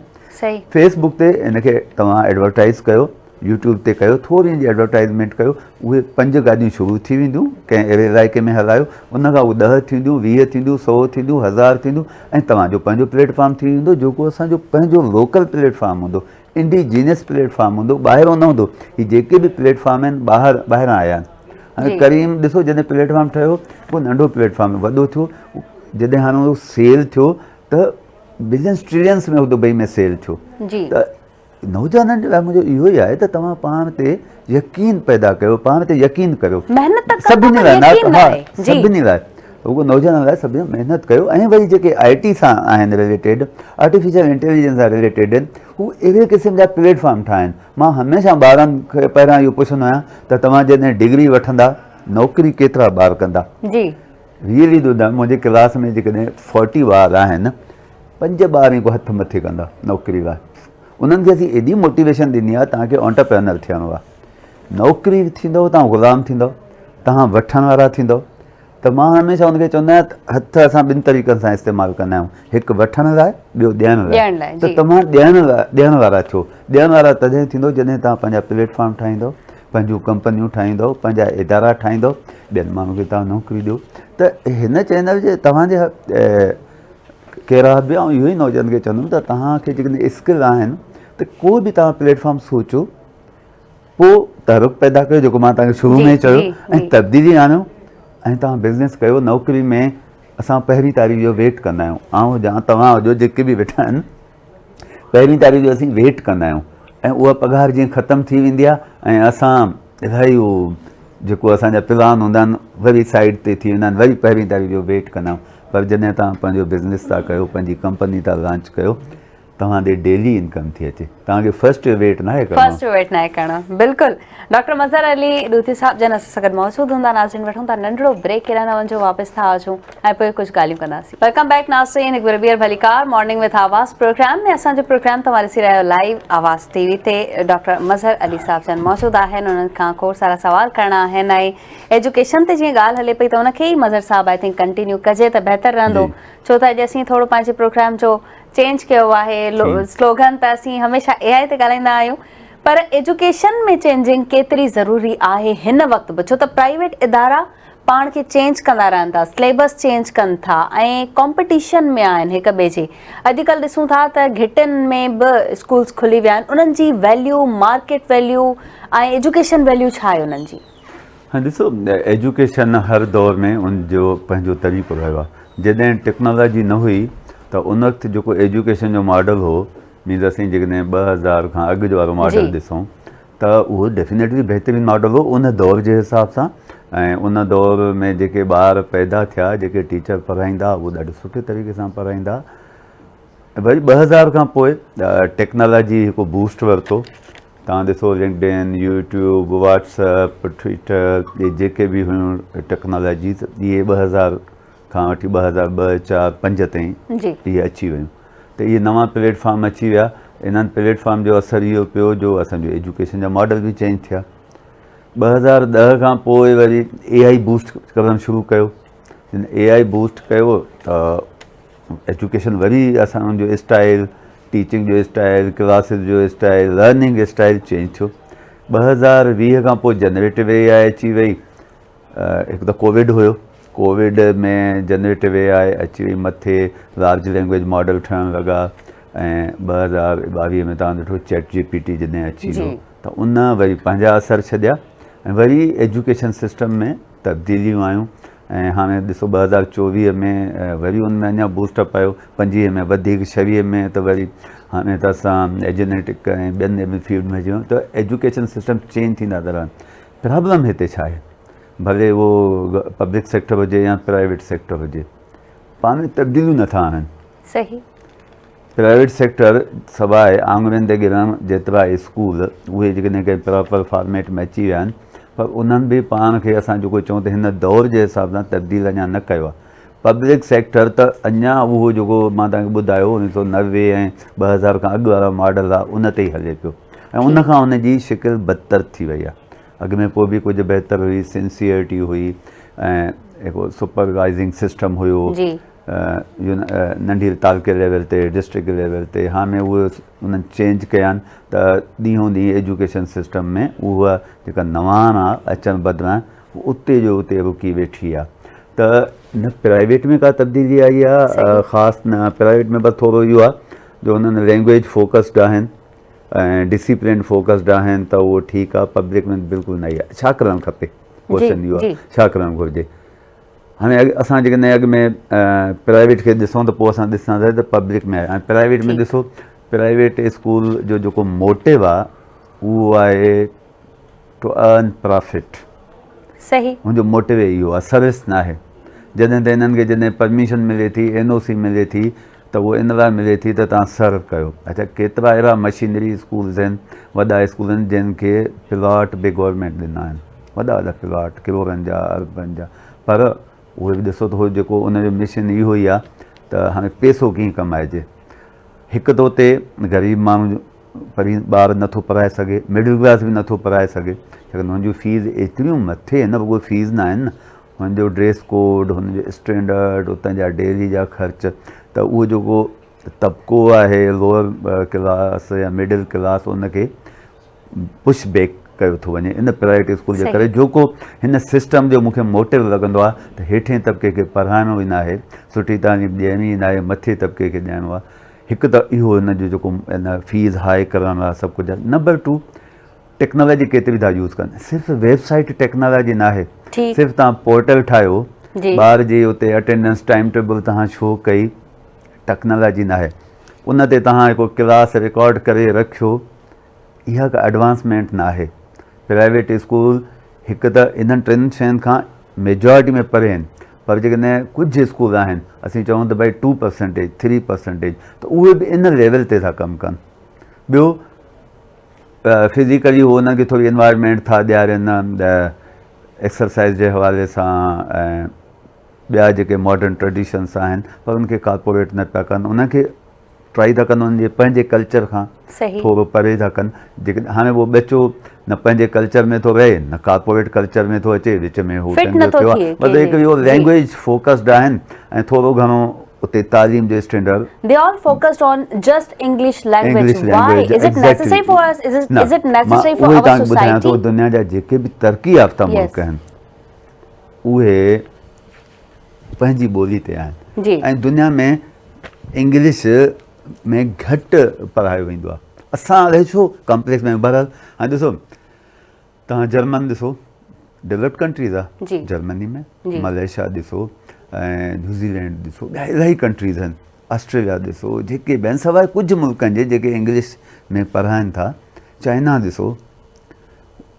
فيس بڪ تي ان کي توهان ايڊورٽائز ڪيو يوٽيوب تي ڪيو ٿوري ان جي ايڊورٽائزمينٽ ڪيو اهي پنج گاڏيون شروع ٿي وينديون ڪنهن اهڙي علائقي ۾ هلايو ان کان اهي ڏهه ٿينديون 20 ٿينديون سو ٿينديون هزار ٿينديون ۽ توهان جو پنهنجو پليٽ فارم ٿي ويندو جيڪو اسان جو پنهنجو لوڪل پليٽ فارم هوندو انڊيجينس پليٽ فارم هوندو ٻاهرون نه هوندو هي جيڪي به پليٽ فارم آهن ٻاهر ٻاهران آيا آهن هاڻي ڪريم ڏسو جڏهن پليٽ فارم ٺهيو پوء ننڍو پليٽ فارم وڏو ٿيو جڏهن هاڻي اهو سيل ٿيو ته بلينس ٽريلينس ۾ دبئي ۾ سيل ٿيو ته نوجوانن جي لاء منهنجو اهو ئي آهي ته توهان پاڻ تي يقين پيدا ڪيو پاڻ تي يقين ڪريو محنت ته سڀني لاء ها سڀني لاء رڳو نوجوانن لاء سڀني محنت ڪيو ۽ وري جيڪي آء ٽي سان آهن رليٽيڊ آرٽيفيشل انٽيليجنس سان رليٽيڊ آهن هو اهڙي قسم جا پليٽ فارم ٺاهن مان هميشه ٻارن کي پهريان اهو پڇندو آهيان ته توهان جڏهن ڊگري وٺندا نوڪري ڪيترا ٻار ڪندا جي ريئلي منهنجي ڪلاس ۾ جيڪڏهن فورٽي ٻار آهن پنج ٻار ئي ڪو هٿ مٿي ڪندا نوڪري لاء. انهن کي اسين ايڏي موٽيويشن ڏني آهي توهان کي آنٽرپرينر ٿيڻو آهي. نوڪري ٿيندو توهان غلام ٿيندو، توهان وٺڻ وارا ٿيندو. ته مان هميشه ان کي چوندو آهيان ته هٿ اسان ٻن طريقن سان استعمال ڪندا آهيون، هڪ وٺڻ لاء ٻيو ڏيڻ لاء. ته توهان ڏيڻ لاء ڏيڻ وارا ٿيو. ڏيڻ وارا تڏهن ٿيندو جڏهن توهان پنهنجا پليٽ فارم ٺاهيندو، پنهنجون ڪمپنيون ٺاهيندو، پنهنجا ادارا ٺاهيندو، ٻين ماڻهن کي توهان نوڪري ڏيو. ته هن چينل جي توهان جي ڪهڙا به آئون اهو ئي نوجوانن کي چوندم ته توهان کي جيڪڏهن اسڪل آهن ته ڪو به توهان پليٽ فارم سوچو پوء تحرڪ پيدا ڪيو جيڪو مان توهان کي شروع ۾ چيو ۽ تبديلي آڻيو ۽ توهان بزنس ڪيو نوڪري ۾ اسان پهرين تاريخ جو ويٽ ڪندا آهيون آئون هجان توهان هجو جيڪي به ويٺا آهن پهرين تاريخ جو اسين ويٽ ڪندا آهيون ۽ اها پگهار جيئن ختم ٿي ويندي آهي ۽ اسان الاهي اهو جيڪو اسانجا پلان هوندا آهن وري سائيڊ تي ٿي ويندا آهن وري پهرين تاريخ جو ويٽ ڪندا آهيون پر جڏهن توهان پنهنجو بزنس ٿا ڪيو پنهنجي ڪمپني ٿا لانچ ڪيو توهان ڏي ڊيلي انڪم ٿي اچي توهان کي فرسٽ ويٽ ناهي ڪرڻو. فرسٽ ويٽ ناهي ڪرڻو بلڪل ڊاڪٽر مظهر علي ڏوٿي صاحب جن اسان سان گڏ موجود هوندا ناظرين وٺون ٿا ننڍڙو بريڪ ڪيڏانهن نه وڃجو واپس ٿا اچون ۽ پوء ڪجهه ڳالهيون ڪنداسين welcome back ناظرين هڪ ڀيرو ٻيهر ڀليڪار مارننگ وٿ آواز پروگرام ۾ اسان جو پروگرام توهان ڏسي رهيا آهيو لائيو آواز ٽي وي تي ڊاڪٽر مظهر علي صاحب جن موجود آهن انهن کان کوڙ سارا سوال ڪرڻا آهن ۽ ايجوڪيشن تي جيئن ڳالهه هلي پئي ته ان کي ئي مظهر صاحب I think continue ڪجي ته بهتر رهندو ڇو ته اڄ اسين ٿورو پنهنجي پروگرام جو چينج ڪيو آهي سلوگن ته اسين هميشه اي آء تي ڳالهائيندا آهيون پر ايجوڪيشن ۾ چينجنگ ڪيتري ضروري آهي هن وقت به ڇو ته پرائيويٽ ادارا پاڻ کي چينج ڪندا رهن ٿا سليبس چينج ڪن ٿا ۽ ڪمپٽيشن ۾ آهن هڪ ٻئي جي اڄڪلهه ڏسون ٿا ته گهٽين ۾ به اسڪولس کلي ويا آهن انهن جي value market value ۽ education value ڇا آهي انهن جي؟ ها ڏسو ايجوڪيشن هر دور ۾ ان جو پنهنجو طريقو رهيو آهي جڏهن ٽيڪنالاجي نه هئي ته ان وقت جيڪو ايجوڪيشن جو ماڊل هو مينز اسين جيڪڏهن 2000 کان اڳ جو وارو ماڊل ڏسون ته اهو ڊيفينيٽلي بهترين ماڊل هو ان دور جي حساب سان ۽ ان دور ۾ جيڪي ٻار پيدا ٿيا جيڪي ٽيچر پڙهائيندا اهو ڏاڍو سٺي طريقي سان پڙهائيندا وري 2000 کان پوء ٽيڪنالاجي هڪ بوسٽ ورتو توهان ڏسو LinkedIn, YouTube, WhatsApp, Twitter اهي جيڪي به هيون ٽيڪنالاجيز اهي 2000 کان وٺي 2002 4 5 تائين اهي اچي ويون ته اهي نوان پليٽ فارم اچي ويا انهن پليٽ فارم جو اثر اهو پيو جو اسان جو ايجوڪيشن جا ماڊل به چينج ٿيا 2010 کان پوء وري اي آئي بوسٽ ڪرڻ شروع ڪيو اي آئي بوسٽ ڪيو ته ايجوڪيشن وري اسان جو اسٽائل ٽيچنگ جو اسٽائل ڪلاسز جو اسٽائل لرننگ اسٽائل چينج ٿيو 2020 کان پوء جنريٽو اي آء اچي وئي هڪ ته ڪووڊ هيو ڪووڊ ۾ جنريٽو اي آء اچي وئي مٿي لارج لينگويج ماڊل ٺهڻ لڳا ۽ 2022 ۾ تان ڏٺو چيٽ جي پي ٽي جڏهن اچي ويو ته ان وري پنهنجا اثر ڇڏيا ۽ وري ايجوڪيشن سسٽم ۾ تبديليون آيون ۽ هاڻي ڏسو 2024 ۾ وري ان ۾ اڃا بوسٽ اپ آيو 25 ۾ وڌيڪ 26 ۾ ته وري هاڻي ته اسان ايجنيٽڪ ۽ ٻين ٻين فيلڊ ۾ اچي ويا ته ايجوڪيشن سسٽم چينج ٿيندا ٿا رهن پرابلم هتي ڇا آهي ڀلي اهو پبلڪ سيڪٽر هجي يا پرائيويٽ سيڪٽر هجي پاڻ ۾ تبديليون نٿا آڻن صحيح پرائيويٽ سيڪٽر سواء آڱرين تي ڳڻڻ جيترا اسڪول اهي جيڪڏهن ڪنهن پراپر فارميٽ ۾ اچي ويا آهن پر انهن به پاڻ کي اسان جيڪو چئون ته هن دور جي حساب سان تبديل اڃا نه ڪيو آهي پبلڪ سيڪٽر ته اڃا اهو جيڪو مان توهان کي ٻڌايو اوڻيهه سو 90 ۽ 2000 کان اڳ وارا ماڊل آهي ان تي ئي هلي پيو ۽ ان کان ان جي شڪل بدتر ٿي وئي آهي اڳ ۾ پوء به ڪجهه بهتر هئي سنسيئرٽي هئي ۽ هڪ سپروائزنگ سسٽم هيو ننڍي تعلقي ليول تي ڊسٽرڪٽ ليول تي هاڻي اهي انهن چينج ڪيا آهن ته ڏينهون ڏينهن ايجوڪيشن سسٽم ۾ اها جيڪا نواڻ آهي اچڻ بدران اتي جو اتي رڪي ويٺي آهي ته نه پرائيويٽ ۾ ڪا تبديلي آئي آهي خاص نه پرائيويٽ ۾ بس ٿورو اهو آهي جو انهن لينگويج فوڪسڊ آهن ۽ ڊسيپلين فوڪسڊ آهن ته اهو ٺيڪ آهي پبلڪ ۾ بلڪل نه آئي آهي ڇا ڪرڻ کپي ڪوشچن اهو آهي ڇا ڪرڻ گهرجي هاڻي اسان جيڪڏهن اڳ ۾ پرائيويٽ کي ڏسون ته پوء اسان ڏسنداسين ته پبلڪ ۾ آهي ۽ پرائيويٽ ۾ ڏسو پرائيويٽ اسڪول جو جيڪو موٽو آهي اهو آهي ٽو ارن پرافٽ صحيح هن جو موٽو ئي اهو آهي سروس نه آهي جڏهن ته انهن کي جڏهن پرميشن ملي ٿي اين او سي ملي ٿي ته اهو ان لاء ملي ٿي ته تان سرو ڪيو اچھا ڪيترا اهڙا مشينري اسڪولز آهن وڏا اسڪول آهن جن کي پلاٽ به گورنمينٽ ڏنا آهن وڏا وڏا پلاٽ ڪروڙن جا اربن جا پر اهي به ڏسو ته هو جيڪو ان جو مشن اهو ئي آهي ته هاڻي پيسو ڪيئن ڪمائجي هڪ ته اتي غريب ماڻهو پرين ٻار نٿو پڙهائي سگهي مڊل ڪلاس به نٿو پڙهائي سگهي ڇاڪاڻ هن جون فيس ايتريون مٿي آهن رڳو فيس نه آهن نه هن جو ڊريس ڪوڊ هن جو اسٽينڊرڊ اتان جا ڊيلي جا خرچ ته اهو جيڪو طبقو آهي لوئر ڪلاس يا مڊل ڪلاس ان کي پش بيڪ ڪيو ٿو وڃي ان پرائيويٽ اسڪول جي ڪري جيڪو هن سسٽم جو مونکي موٽو لڳندو آهي ته هيٺين طبقي کي پڙهائڻو ئي ناهي سٺي تعليم ڏيڻي ئي ناهي مٿي طبقي کي ڏيڻو آهي هڪ ته اهو هن جو جيڪو ان فيس هاء ڪرڻ آهي سڀ ڪجهه نمبر ٽو ٽيڪنالاجي ڪيتري ٿا يوز ڪن صرف ويب سائيٽ ٽيڪنالاجي ناهي صرف تان پورٽل ٺاهيو. ٻار جي اتي اٽينڊنس ٽائيم ٽيبل توهان شو ڪئي ٽيڪنالاجي ناهي ان تي توهان هڪ ڪلاس رڪارڊ ڪري رکيو اها ڪا ايڊوانسمينٽ ناهي پرائيويٽ اسڪول هڪ ته انهن ٽن شين کان ميجارٽي ۾ پري آهن پر جيڪڏهن ڪجهه اسڪول آهن اسين چئون ته ڀائي ٽو پرسنٽيج ٿري پرسنٽيج ته اهي به ان ليول تي ٿا ڪم ڪن ٻيو فزيڪلي هو انهن کي ٿوري انوائرمينٽ ٿا ڏيارين ايڪسرسائز جي حوالي سان ۽ ٻيا جيڪي ماڊرن ٽرڊيشنس آهن پر ان کي ڪارپوريٽ نه پيا ڪن انهن کي ٽرائي ٿا ڪن انهن جي پنهنجي ڪلچر کان ٿورو پري ٿا ڪن جيڪڏهن هاڻي اهو ٻچو نه پنهنجي ڪلچر ۾ ٿو رهي نه ڪارپوريٽ ڪلچر ۾ ٿو اچي وچ ۾ هو ٽنگيو پيو آهي مطلب هڪ اهو لينگويج فوڪسڊ آهن ۽ ٿورو گهڻو اتي تعليم جو standard They all focused on just English language. Why? Is it necessary for us? Is it, is it necessary for our society? دنيا جا جيڪي به ترقي يافته ملڪ آهن اهي پنهنجي ٻولي تي آهن ۽ دنيا ۾ انگلش ۾ گهٽ پڙهايو ويندو آهي اسان الائي ڇو ڪمپليڪس ۾ بهرحال هاڻي ڏسو توهان جرمن ڏسو ڊولپڊ ڪنٽريز آهي جرمني ۾ ملائيشيا ڏسو ۽ نيوزيلينڊ ڏسو ٻيا الاهي ڪنٽريز آهن آسٽريليا ڏسو جيڪي به آهن سواء ڪجهه ملڪن جي جيڪي انگلش ۾ پڙهائن ٿا چائنا ڏسو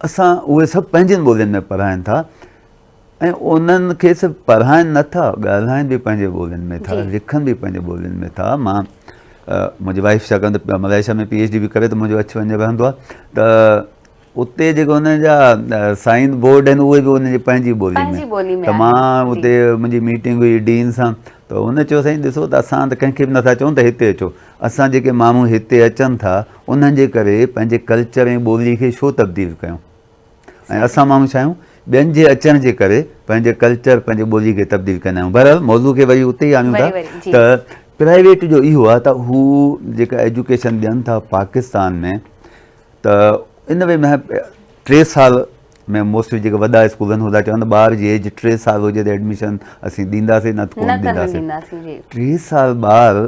اسان اهي سڀ پنهنجين ٻولين ۾ پڙهائن ٿا ۽ انهن کي صرف پڙهائن نه ٿا، ڳالهائن به پنهنجي ٻولين ۾ ٿا، لکن به پنهنجي ٻولين ۾ ٿا. مان منهنجي وائيف ڇاڪاڻ ته ملائيشيا ۾ پي ايڇ ڊي به ڪري ته منهنجو اچ وڃ رهندو آهي ته اتي جيڪي انهن جا سائن بورڊ آهن اهي به انهن جي پنهنجي ٻولي ۾ ته مان اتي منهنجي ميٽنگ هئي ڊين سان ته ان چيو سائين ڏسو ته اسان ته ڪنهن کي به نٿا چئون ته هتي اچو اسان جيڪي ماڻهو هتي اچن ٿا انهن جي ڪري پنهنجي ڪلچر ۽ ٻولي کي ڇو تبديل ڪيون ۽ اسان ماڻهو ڇا آهيون ٻين جي اچڻ جي ڪري پنهنجي ڪلچر پنهنجي ٻولي کي تبديل ڪندا آهيون بهرحال موضوع کي وري اتي ئي آڻيون ٿا ته پرائيويٽ جو اهو آهي ته هو جيڪا ايجوڪيشن ڏين ٿا پاڪستان ۾ ته ان ۾ 3 سال ۾ موسٽلي جيڪي وڏا اسڪول آهن هو ٿا چون ته ٻار جي ايج 3 سال هجي ته ايڊميشن اسين ڏينداسين نه ته ڪونه ڏينداسين 3 سال ٻار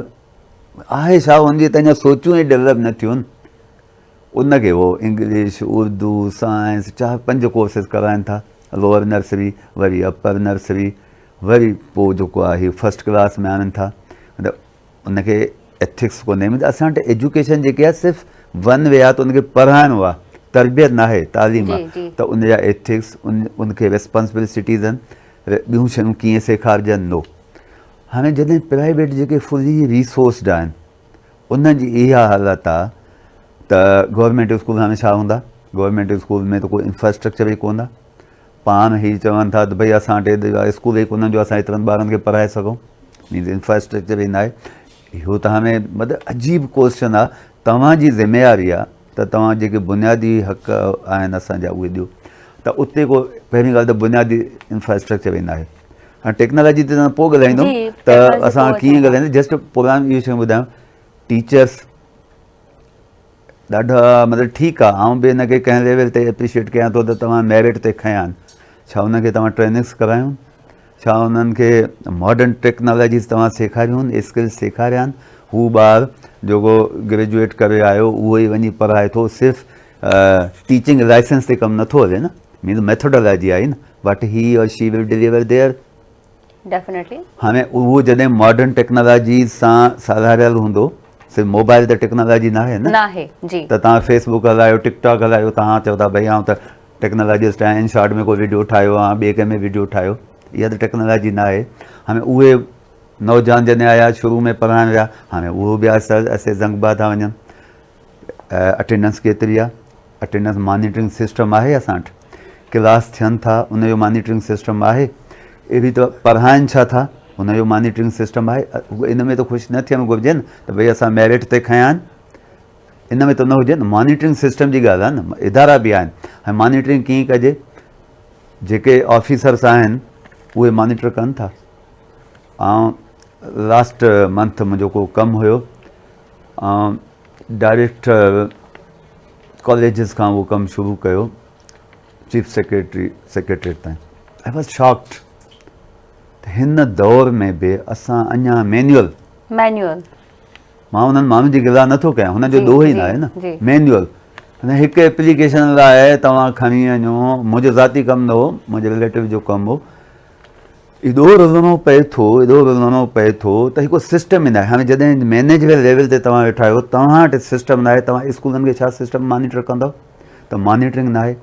آهي ڇا ان جي ته اڃا سوچون ئي ڊولپ نه ٿيون ان کي هو انگلش، اردو، سائنس چار پنج ڪورسز ڪرائن ٿا، لوئر نرسري وري اپر نرسري وري پوء جيڪو آهي فرسٽ ڪلاس ۾ آڻن ٿا مطلب ان کي ايٿڪس ڪونهي مطلب اسان وٽ ايجوڪيشن جيڪي آهي صرف ون وي آهي ته ان کي پڙهائڻو آهي تربيت ناهي تعليم آهي ته ان جا ايٿڪس ان کي ريسپانسبل سٽيزن ٻيون شيون ڪيئن سيکارجن نو هاڻي جڏهن پرائيويٽ جيڪي فلي ريسورسڊ آهن انهن جي اها حالت آ ته گورنمينٽ اسڪول هاڻي ڇا هوندا گورنمينٽ اسڪول ۾ ته ڪو انفراسٽرڪچر ئي ڪونه آ پاڻ هي چون ٿا ته ڀئي اسان وٽ ايڏا اسڪول ئي ڪونهن جو اسان ايترن ٻارن کي پڙهائي سگهون مينز انفراسٽرڪچر ئي ناهي اهو ته هاڻي مطلب عجيب ڪوشچن آ توهان جي ذميواري آ ته توهان جيڪي بنيادي حق آهن اسان جا اهي ڏيو ته اتي ڪو پهرين ڳالهه ته بنيادي انفراسٽرڪچر ئي ناهي هاڻي ٽيڪنالاجي تي توهان پوء ڳالهائيندم ته اسان ڪيئن ڳالهائيندم جسٽ پروگرام اهو شيون ٻڌايم ٽيچرس ڏاڍا مطلب ٺيڪ آ آئون به ان کي ڪنهن ليول تي اپريشيئيٽ ڪيان ٿو ته توهان ميرٽ تي کنيا آهن ڇا انهن کي توهان ٽريننگس ڪرايون ڇا انهن کي ماڊرن ٽيڪنالاجيز توهان سيکاريون اسڪلز سيکاريا آهن هو ٻار جيڪو گريجوئيٽ ڪري آيو اهو ئي وڃي پڙهائي ٿو صرف ٽيچنگ لائسنس تي ڪم نٿو هلي نه مينز ميٿوڊالاجي آهي نه what he or she will deliver there definitely هاڻي اهو جڏهن ماڊرن ٽيڪنالاجي سان سلهاڙيل هوندو صرف موبائل ته ٽيڪنالاجي ناهي نه ناهي جي ته توهان فيس بڪ هلايو ٽڪ ٽاڪ هلايو توهان چئو ٿا ڀئي آئون ته ٽيڪنالاجسٽ آهيان ان شارٽ ۾ ڪو ويڊيو ٺاهيو آ ٻئي ڪنهن ۾ ويڊيو ٺاهيو اها ته ٽيڪنالاجي ناهي هاڻي اهي نوجوان جڏهن آيا شروع ۾ پڙهائڻ ويا هاڻي اهو به آهستي آهستي زنگبا ٿا وڃن اٽينڊنس ڪيتري آ اٽينڊنس مانيٽرنگ سسٽم آهي اسان وٽ ڪلاس ٿين ٿا ان جو مانيٽرنگ سسٽم آهي اهڙي ته پڙهائن ڇا ٿا ان جو مانيٽرنگ سسٽم آهي ان ۾ ته خوش نه ٿيڻ گهرجي نه ته ڀئي اسان ميرٽ تي کنيا آهن ان ۾ ته نه هجي نه مانيٽرنگ سسٽم جي ڳالهه آهي نه ادارا به آهن ۽ مانيٽرنگ ڪيئن ڪجي جيڪي آفيسرس آهن اهي مانيٽر ڪن ٿا آئون لاسٽ منٿ منهنجو ڪو ڪم هيو ڊائريڪٽر ڪاليجز کان اهو ڪم شروع ڪيو چيف سيڪريٽري سيڪريٽريٽ تائين I was shocked ته هن دور ۾ به اسان اڃا مينيول مينيول مان انهن ماڻهن جي گلا نٿو ڪيان هن جو ڏوهه ئي ناهي نه مينيول هڪ ايپليڪيشن لاء توهان کڻي وڃو منهنجو ذاتي ڪم نه هو منهنجي رليٽو جو ڪم هو. ايڏو رلڻو پئي ٿو، ايڏو رلڻو پئي ٿو ته هڪ سسٽم ئي ناهي. هاڻي جڏهن مئنيجرل ليول تي توهان ويٺا آهيو، توهان وٽ سسٽم ناهي، توهان اسڪولن کي ڇا سسٽم مانيٽر ڪندؤ؟ ته مانيٽرنگ ناهي،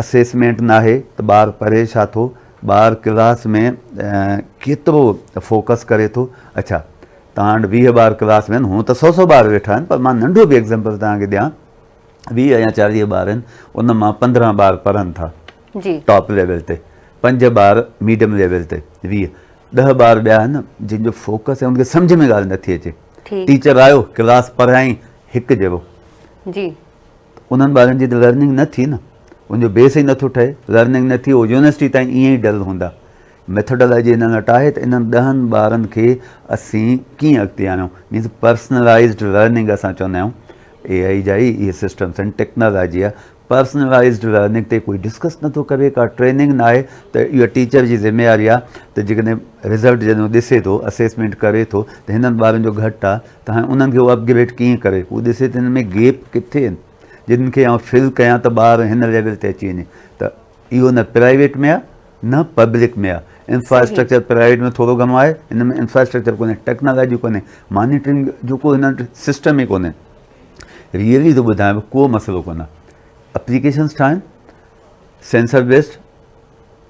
اسيسمينٽ ناهي ته ٻار پڙهي ڇا ٿو، ٻار ڪلاس ۾ ڪيترو فوڪس ڪري ٿو. اڇا توهان وٽ 20 ٻار ڪلاس ۾ آهن، هونء ته سو سو ٻار ويٺا آهن، پر مان ننڍو به ايگزامپل توهان کي ڏيان، 20 يا 40 ٻار آهن، ان مان 15 ٻار پڙهن ٿا ٽاپ ليول تي، 5 ٻار ميڊيم ليول تي، 20 10 ٻار ٻيا آهن جن جو فوڪس ۽ ان کي سمجهه ۾ ڳالهه نٿي اچي. ٽيچر آيو ڪلاس پڙهايائين هڪ جهڙو، انهن ٻارن جي ته لرننگ نه ٿي نه، ان جو بيس ئي نٿو ٺهي، لرننگ نه ٿي، هو يونيورسٽي تائين ائين ئي ڊل هوندا. ميٿوڊالاجي انهن وٽ آهي ته انهن 10 ٻارن کي اسين ڪيئن اڳتي آڻيون، مينس پرسنلائزڊ لرننگ اسان چوندا آهيون، اي آئي جا ئي اهي سسٽمس آهن، ٽيڪنالاجي آهي، پرسنلائزڊ لرننگ تي ڪوئي ڊسڪس نٿو ڪري، ڪا ٽريننگ نه آهي ته اها ٽيچر جي ذميواري آهي ته جيڪڏهن رزلٽ جڏهن هو ڏسي ٿو، اسيسمينٽ ڪري ٿو ته هنن ٻارن جو گهٽ آهي ته هاڻي انهن کي هو اپگريڊ ڪيئن ڪري، هو ڏسي ته هنن ۾ گيپ ڪٿي آهن جن کي آئون فل ڪيان ته ٻار هن ليول تي اچي وڃي ته اهو نه پرائيويٽ ۾ آهي نه پبلڪ ۾ آهي. انفراسٽرڪچر پرائيويٽ ۾ ٿورو گهڻو آهي، هن ۾ انفراسٽرڪچر ڪونهي، ٽيڪنالاجي ڪونهي، مانيٽرنگ جو ڪو هن وٽ سسٽم ئي ڪونهي. ريئلي ٿو ٻڌايان ڪو مسئلو ڪونهي. اپليڪيشنس ٺاهن سينسر بيسڊ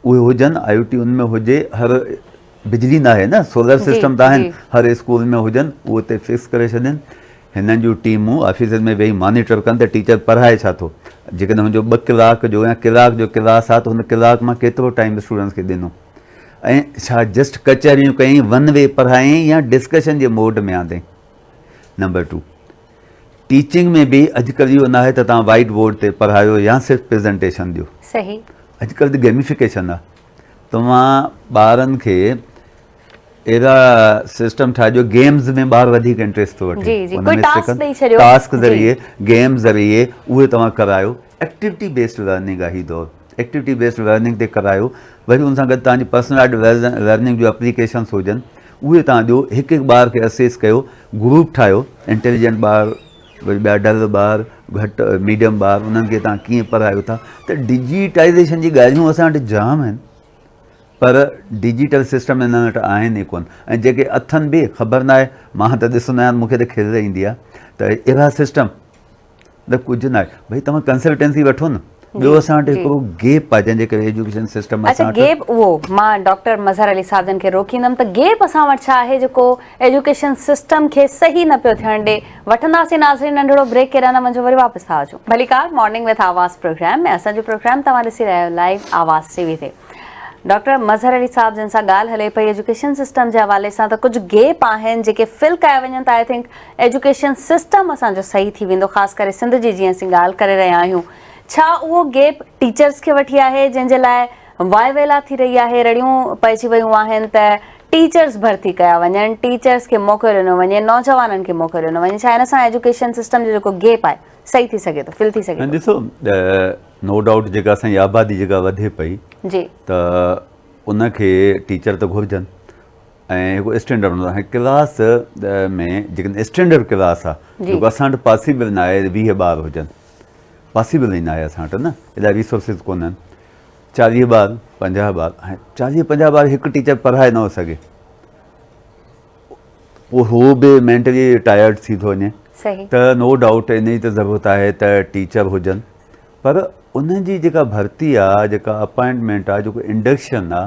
اهي هجن، آء او ٽي ان ۾ هجي، هر بجلي ناهي نه سولر سسٽم ته آهن، هر اسڪول ۾ هجن، اهو اتي فڪس ڪري ڇڏين. هنن جون ٽيمون آفيسن ۾ ويهي مانيٽر ڪن ته ٽيچر پڙهائي ڇا ٿو. جيڪڏهن هن جو 2 ڪلاڪ جو يا ڪلاڪ جو ڪلاس آهي ته هن ڪلاڪ مان ڪيترو ٽائيم اسٽوڊنٽس کي ڏنو ۽ ڇا جسٽ ڪچهريون ڪيائين، ون وي پڙهايائين يا ڊسڪشن جي موڊ ۾ آندائين. نمبر 2 ٽيچنگ ۾ به اڄڪلهه اهو ناهي ته توهان وائيٽ بورڊ تي پڙهايو يا صرف پريزنٽيشن ڏيو. اڄڪلهه ته گيميفڪيشن آهي. توهان ٻارن کي اهڙا سسٽم ٺاهي جو گيمز ۾ ٻار وڌيڪ انٽريسٽ ٿو وٺي، ان ۾ سکن، ٽاسڪ ذريعي گيم ذريعي اهي توهان ڪرايو. ايڪٽيوٽي بيسڊ لرننگ آهي هي دور، ايڪٽيوٽي بيسڊ لرننگ تي ڪرايو، وري ان سان گڏ توهان جي پرسنلائيڊ لرننگ جو اپليڪيشنس هجن اهي توهان ڏيو، هڪ هڪ ٻار کي اسيس ڪيو، گروپ ٺاهيو، انٽيليجنٽ ٻار وري ٻيا ڊل ٻار، گهٽ ميڊيم ٻار، انهن کي توهان ڪيئن پڙهايو ٿا. ته ڊجيٽائيزيشن جي ڳالهيون اسان وٽ جام آهن پر ڊجيٽل سسٽم انهن وٽ آهن ئي ڪونه ۽ جيڪي اٿن به خبر ناهي. مان ته ڏسندو آهيان مون کي ته کل ايندي آهي ته اهڙا سسٽم ته ڪجهه ناهي. ڀئي توهان ڪنسلٽنسي وٺو نه. ٻيو اسان وٽ هڪڙو گيپ آهي جنهن جي ڪري ايجوڪيشن سسٽم اسان وٽ. اڇا گيپ اهو مان ڊاڪٽر مظهر علي صاحب جن کي روڪيندم ته گيپ اسان وٽ ڇا آهي جيڪو ايجوڪيشن سسٽم کي صحيح نه پيو ٿيڻ ڏي. وٺنداسين ناظرين ننڍڙو بريڪ ڪيڏانهن نه وڃجو وري واپس ٿا اچون. ڀليڪار مارننگ وٿ آواز پروگرام ۾ اسان جو پروگرام توهان ڏسي رهيا آهيو لائيو آواز ٽي وي تي. ڊاڪٽر مظهر علي صاحب جن سان ڳالهه هلي پئي ايجوڪيشن سسٽم جي حوالي سان ته ڪجهه گيپ آهن جيڪي فل ڪيا وڃن ته I think education system اسان جو صحيح ٿي ويندو خاص ڪري سنڌ جي جيئن اسين ڳالهه ڪري رهيا آهيون ڇا اهو گيپ ٽيچرز کي وٺي آهي جنهن جي لاء واء ويلا ٿي رهي آهي رڙيون پئجي ويون آهن ته ٽيچرز ڀرتي ڪيا وڃن ٽيچرز کي موقعو ڏنو وڃي نوجوانن کي موقعو ڏنو وڃي ڇا ان سان ايجوڪيشن سسٽم جو جيڪو گيپ آهي صحيح ٿي سگهي ٿو فل ٿي سگهي ٿو؟ ڏسو نو ڊائوٽ جيڪا اسان جي آبادي جيڪا وڌي پئي ته ان کي ٽيچر ته گهرجن ۽ هڪ اسٽينڊرڊ هوندو آهي ڪلاس ۾ جيڪڏهن اسٽينڊرڊ ڪلاس آهي جيڪو اسان وٽ پاسيبل نه آهي 20 ٻار هجن پاسيبل ئي نه آهي اسان وٽ نه ايڏا ريسورسز ڪونهن 40 ٻار 50 ٻار 40 50 ٻار هڪ ٽيچر پڙهائي نه سگهي پوء هو به مينٽلي ٽائرڊ ٿي ٿو وڃي ته نو ڊائوٽ ان جي ته ضرورت آهي ته ٽيچر هجن پر انهن جي جيڪا ڀرتي آ جيڪا اپائنٽمينٽ آ جيڪو انڊڪشن آ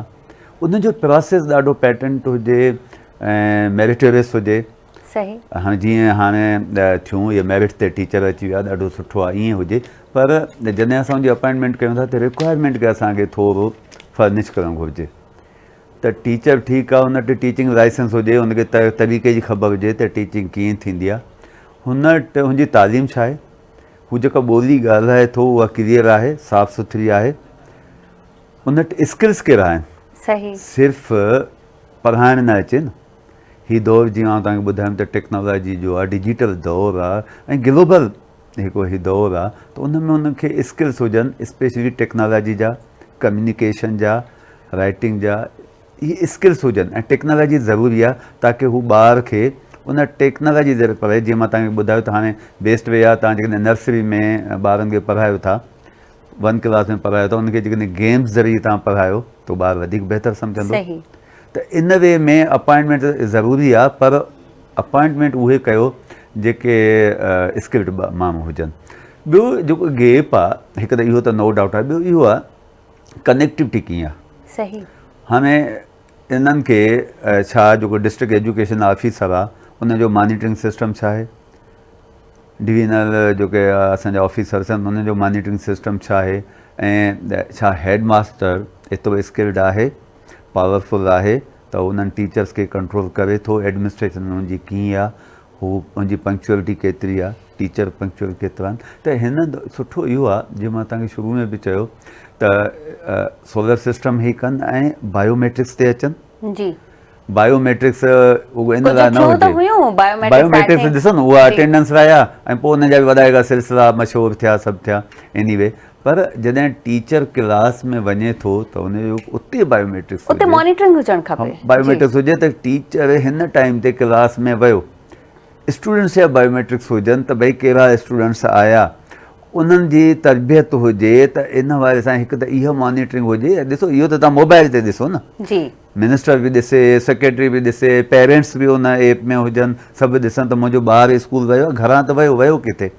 ان جو پراسيس ڏاڍو پيٽنٽ هجي ۽ ميريٽوريس هجي. هاڻي جيئن هاڻي ٿيون اهي ميرٽ تي ٽيچر اچي ويا ڏاڍو سٺو آ ائين هجي پر جڏهن اسان ان جي اپائنٽمينٽ ڪيون ٿا ته رڪوائرمينٽ کي اسان کي ٿورو فرنش ڪرڻ گهرجي ته ٽيچر ٺيڪ آ ان وٽ ٽيچنگ لائسنس هجي ان کي طريقي جي خبر هجي ته ٽيچنگ ڪيئن ٿيندي آ هن وٽ هن جي تعليم ڇا آهي هو جيڪا ٻولي ڳالهائي ٿو اها ڪليئر آهي، صاف سٿري آهي، ان وٽ اسڪلس ڪهڙا آهن؟ صرف پڙهائڻ نه اچي نه. هي دور جيئن آئون توهان کي ٻڌايم ته ٽيڪنالاجي جو آهي، ڊجيٽل دور آهي ۽ گلوبل هڪ هي دور آهي ته ان ۾ ان کي اسڪلس هجن اسپيشلي ٽيڪنالاجي جا، ڪميونيڪيشن جا، رائٽنگ جا، اهي اسڪلس هجن ۽ ٽيڪنالاجي ضروري آهي تاڪه هو ٻار کي ان ٽيڪنالاجي ذريعي پڙهائي جيئن مان توهان کي ٻڌايو ته هاڻي بيسٽ وي آهي توهان جيڪڏهن نرسري ۾ ٻارن کي پڙهايو ٿا ون ڪلاس ۾ پڙهايو ٿا ان کي جيڪڏهن گيمز ذريعي توهان پڙهايو ته ٻار وڌيڪ بهتر سمجهندو. ته ان وي ۾ اپائنٽمينٽ ضروري آهي پر اپائنٽمينٽ اهي ڪيو جيڪي اسڪلڊ ماڻهو هجن. ٻيو جيڪو گيپ آهي هڪ ته اهو ته نو ڊائوٽ آهي ٻيو اهو آهي ڪنيڪٽيوٽي ڪيئن آهي. صحيح. هاڻي انهن کي ڇا جيڪو ڊسٽرڪٽ ايجوڪيشن آفيسر آهي ان جو مانيٽرنگ سسٽم ڇا آهي ڊويزنل جيڪي اسان جا آفيسرس آهن انهن جو مانيٽرنگ سسٽم ڇا آهي ۽ ڇا هيڊ ماستر ايترو اسڪلڊ آهي پاورفل آهي ته انهن ٽيچرس کي ڪنٽرول ڪري ٿو ايڊمنسٽريشن ان جي ڪيئن آهي هو ان جي پنڪچوئلٽي ڪيتري آهي ٽيچر پنڪچوئل ڪيترا آهن ته هن سٺو اهو آهي جيئن مان توهان کي شروع ۾ به چيو ته سولر سسٽم هي ڪن ۽ بايو ميٽرڪس تي اچن جي بايو ميٽرڪس اهو ان لاء نه هجي بايو ميٽرڪس ڏسو نه اها اٽينڊنس لاء آهي ۽ پوء ان جا به وڏا هڪ سلسلا مشهور ٿيا سڀ ٿيا ايني وي پر جڏهن ٽيچر ڪلاس ۾ وڃي ٿو ته ان جو اتي بايو ميٽرڪس اتي مانيٽرنگ هجڻ کپي بايو ميٽرڪس هجي ته ٽيچر هن ٽائيم تي ڪلاس ۾ ويو اسٽوڊنٽس جا بايو ميٽرڪس هجن ته ڀئي ڪهڙا اسٽوڊنٽس آيا انهن جي تربيت هجي ته ان حوالي سان هڪ ته اها مانيٽرنگ هجي ڏسو اهو ته تان موبائل تي ڏسو نه جي منسٽر به ڏسي سيڪريٽري به ڏسي پيرنٽس به ان ايپ ۾ هجن سڀ ڏسن ته منهنجو ٻار اسڪول ويو گهران ته ويو ويو ڪٿي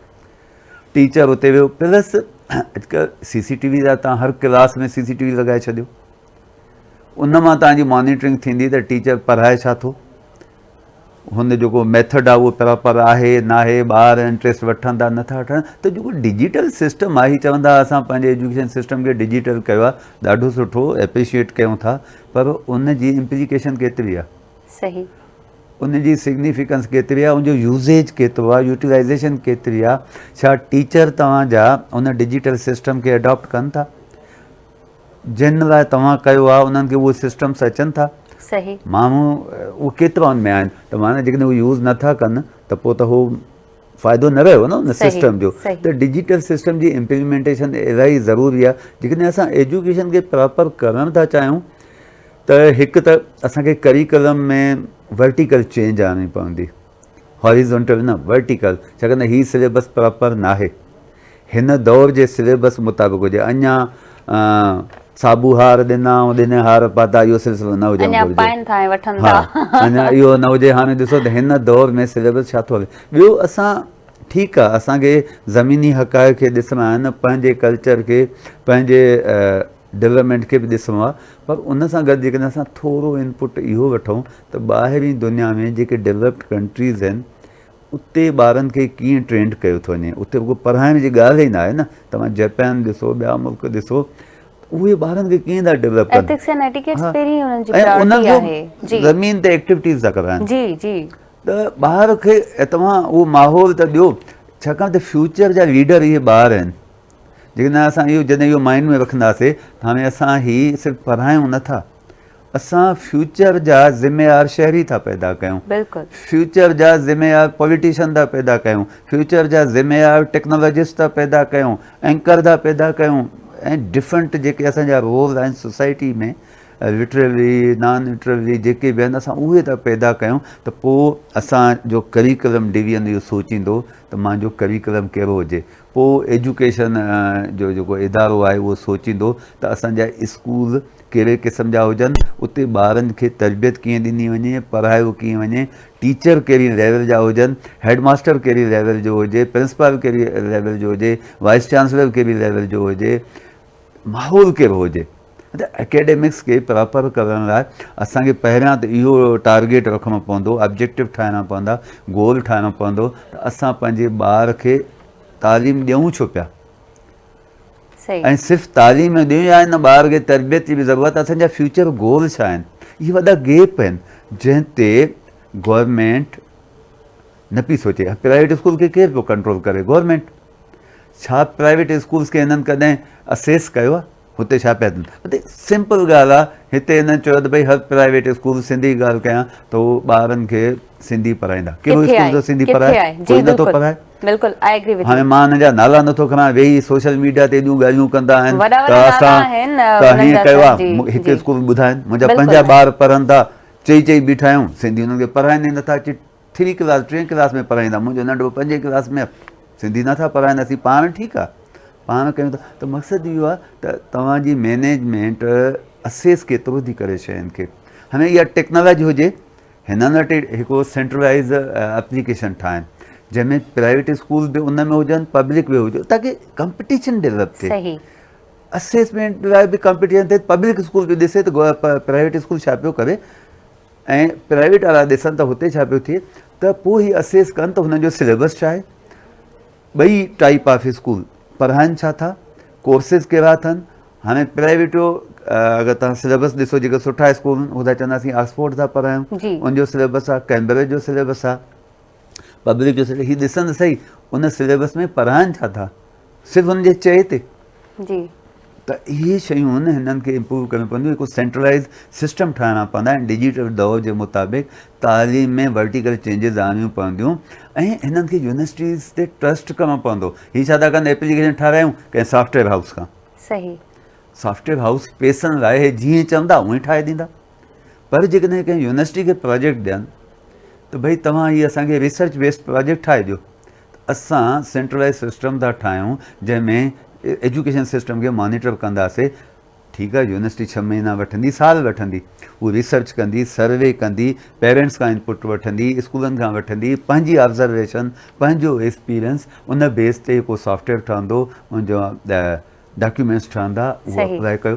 ٽيچر اتي ويو پلس اڄڪلهه سي سي ٽي وي جا تان هر ڪلاس ۾ سي سي ٽي وي لڳائي ڇڏيو ان مان تان جي مانيٽرنگ ٿيندي ته ٽيچر پڙهائي ڇا ٿو هن جيڪو ميٿڊ آهي اهو پراپر آهي ناهي ٻار انٽريسٽ وٺن ٿا نٿا وٺن ته جيڪو ڊجيٽل سسٽم آهي چوندا اسان پنهنجي ايجوڪيشن سسٽم کي ڊجيٽل ڪيو آهي ڏاڍو سٺو اپريشيئيٽ ڪيون ٿا پر ان جي امپليڪيشن ڪيتري آهي صحيح ان جي سگنيفڪنس ڪيتري آهي ان جو يوزيج ڪيترو آهي يوٽيلائزيشن ڪيتري آهي ڇا ٽيچر توهان جا ان ڊجيٽل سسٽم کي اڊاپٽ ڪن ٿا جن لاء توهان ڪيو آهي انهن کي اهي سسٽمس اچن ٿا صحيح ماڻهو اهي ڪيترا ان ۾ آهن ته معنی جيڪڏهن اهي يوز نٿا ڪن ته پوء ته هو فائدو نه رهيو نه ان سسٽم جو ته ڊجيٽل سسٽم جي امپليمينٽيشن الاهي ضروري آهي جيڪڏهن اسان ايجوڪيشن کي پراپر ڪرڻ ٿا چاهيون ته هڪ ته اسان کي ڪريڪولم ۾ ورٽيڪل چينج آڻڻي پوندي هاريزونٽل نه ورٽيڪل ڇاڪاڻ ته هي سليبس پراپر ناهي هن دور جي سليبس مطابق هجي اڃا صابو هار ڏنا ۽ ڏني هار پاتا اهو سلسلو نه هجڻ اڃا گهرجي پائن ٿا ۽ وٺن ٿا ها اڃا اهو نه هجي هاڻي ڏسو ته هن دور ۾ سليبس ڇا ٿو هلي ٻيو اسان ٺيڪ آ اسان کي زميني حقائق کي ڏسڻا آهن پنهنجي ڪلچر کي پنهنجي ڊولپمينٽ کي به ڏسڻو آ پر ان سان گڏ جيڪڏهن اسان ٿورو انپٽ اهو وٺون ته ٻاهرين دنيا ۾ جيڪي ڊولپڊ ڪنٽريز آهن اتي ٻارن کي ڪيئن ٽرينڊ ڪيو ٿو وڃي اتي رڳو پڙهائڻ جي ڳالهه ئي ناهي نه توهان جپان ڏسو ٻيا ملڪ ڏسو اهي ٻارن کي ڪيئن ٿا ڊولپ ڪن ايٿڪس اينڊ ايٽيڪيٽس پهرين انهن جي پرائرٽي آهي جي زمين تي ايڪٽيوٽيز ٿا ڪرائن جي جي ته ٻار کي توهان اهو ماحول ته ڏيو ڇاڪاڻ ته فيوچر جا ليڊر اهي ٻار آهن جيڪڏهن اسان اهو جڏهن اهو مائنڊ ۾ رکنداسي ته هاڻي اسان هي صرف پڙهايون نه ٿا اسان فيوچر جا ذميوار شهري ٿا پيدا ڪيون بلڪل فيوچر جا ذميوار پوليٽيشن ٿا پيدا ڪيون فيوچر جا ذميوار ٽيڪنالاجسٽ ٿا پيدا ڪيون اينڪر ٿا پيدا ڪيون ۽ ڊفرنٽ جيڪي اسان جا رول آهن سوسائٽي ۾ لٽرلي نان لٽرلي جيڪي به آهن اسان اهي ٿا پيدا ڪيون ته پوء اسان جو ڪريڪولم ڊويزن اهو سوچيندو ته مانجو ڪريڪولم ڪهڙو هجي پوء ايجوڪيشن جو جيڪو ادارو آهي اهو سوچيندو ته اسان جا اسڪول ڪهڙي قسم جا هجن، اتي ٻارن کي تربيت ڪيئن ڏني وڃي، پڙهايو ڪيئن وڃي، ٽيچر ڪهڙي ليول جا هجن، هيڊ ماستر ڪهڙي ليول جو هجي، پرنسپال ڪهڙي ليول جو هجي، وائيس چانسلر ڪهڙي ليول جو هجي، ماحول ڪهڙو هجي. ته اڪيڊمڪس کي پراپر ڪرڻ لاء اسان کي پهريان ته اهو ٽارگيٽ رکڻو پوندو، آبجيڪٽو ٺاهڻا پوندا، گول ٺاهڻو پوندو ته اسان پنهنجي ٻار کي تعليم ڏيون ڇو پيا ۽ صرف تعليم ڏيون يا ان ٻار کي تربيت جي به ضرورت اسان جا فيوچر گول ڇا آهن اهي وڏا گيپ آهن جنهن تي گورنمينٽ نه پئي سوچي پرائيويٽ اسڪول کي ڪير پيو ڪنٽرول ڪري گورنمينٽ ڇا پرائيويٽ اسڪولس کي هنن ڪڏهن اسيس ڪيو آهي هتي ڇا پيا ٿين مطلب سمپل ڳالهه آ هتي هنن چيو ته ڀئي هر پرائيويٽ اسڪول سنڌي ڳالهه ڪيان ته هو ٻارن کي سنڌي پڙهائيندا ڪهڙو اسڪول ٿو سنڌي پڙهائي ڪوئي نٿو پڙهائي بلڪل I agree with هاڻي مان هن جا نالا نٿو کڻان ويهي سوشل ميڊيا تي ايڏيون ڳالهيون ڪندا آهن ته اسان ته هيئن ڪيو آ هڪ اسڪول ٻڌائين منهنجا پنهنجا ٻار پڙهن ٿا چئي چئي بيٺا آهيون سنڌي هنن کي پڙهائين ئي نٿا اچي ٿري ڪلاس ٽئين ڪلاس ۾ پڙهائيندا منهنجو ننڍو پنجين ڪلاس ۾ سنڌي نٿا پڙهائين اسين پاڻ ٺيڪ آ. پاڻ ڪيون ٿا ته مقصد اهو آهي ته توهان جي مينيجمينٽ اسيس ڪيترو ٿي ڪري شين کي. هاڻي اها ٽيڪنالاجي هجي هنن وٽ هڪ سينٽرلائز اپليڪيشن ٺاهن جنهن ۾ پرائيويٽ اسڪول به ان ۾ هجن پبلڪ به هجي تاڪي ڪمپٽيشن ڊيولپ ٿئي. صحيح. اسيسمينٽ لاء به ڪمپٽيشن ٿئي پبلڪ اسڪول به ڏسي ته پرائيويٽ اسڪول ڇا پيو ڪري ۽ پرائيويٽ وارا ڏسن ته هتي ڇا پيو ٿئي ته پوء هي اسيس ڪن ته هنن جو سليبس ڇا آهي ٻئي ٽائيپ آف اسڪول پڙهائن ڇا ٿا ڪورسز ڪهڙا اٿن هاڻي پرائيويٽ جو اگر توهان سليبس ڏسو جيڪي سٺا اسڪول آهن اهي ٿا چون اسين آڪسفورڊ ٿا پڙهايون ان جو سليبس آهي ڪيمبرج جو سليبس آهي پبلڪ جو سليبس هي ڏسن ته صحيح ان سليبس ۾ پڙهائن ڇا ٿا صرف ان جي چئي تي جي ته اهي شيون هنن کي امپروو ڪرڻيون پونديون هڪ سينٽرلائز سسٽم ٺاهڻا پوندا ۽ ڊجيٽل دور جي مطابق تعليم ۾ ورٽيڪل چينجز آڻڻيون پونديون ۽ هنن کي يونيورسٽيز تي ٽرسٽ ڪرڻو پوندو هي ڇا ٿا ڪن ايپليڪيشن ٺارايون ڪنهن سافٽ ويئر هائوس کان صحيح سافٽ ويئر هائوس پيسن لاء هي جيئن چوندا اونئين ٺاهي ڏيندا پر جيڪڏهن ڪنهن يونيورسٽي کي پراجيڪٽ ڏين ته ڀئي توهان هي اسان کي ريسرچ بيسڊ پراجيڪٽ ٺاهي ڏيو ته اسان سينٽرلائز سسٽم ٿا ٺاهيون جنهن ۾ ايجوڪيشن سسٽم کي مانيٽر ڪنداسي ٺيڪ آهي يونيورسٽي ڇهه مهينا وٺندي سال وٺندي هو ريسرچ ڪندي سروي ڪندي پيرنٽس کان انپوٽ وٺندي اسڪولن کان وٺندي پنهنجي آبزرويشن پنهنجو ايڪسپيرينس ان بيس تي هڪ سافٽ ويئر ٺهندو ان جو ڊاڪيومينٽس ٺهندا اهو اپلائي ڪيو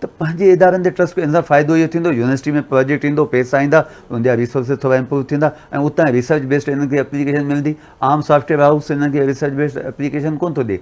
ته پنهنجي ادارن تي ٽرسٽ ڪيو ان سان فائدو اهو ٿيندو يونيورسٽي ۾ پروجيڪٽ ايندو پيسا ايندا ان جا ريسورسز ٿورا امپروو ٿيندا ۽ اتان ريسرچ بيسڊ انهن کي اپليڪيشن ملندي عام سافٽ ويئر هائوس انهن کي ريسرچ بيسڊ اپليڪيشن ڪونه ٿو ڏي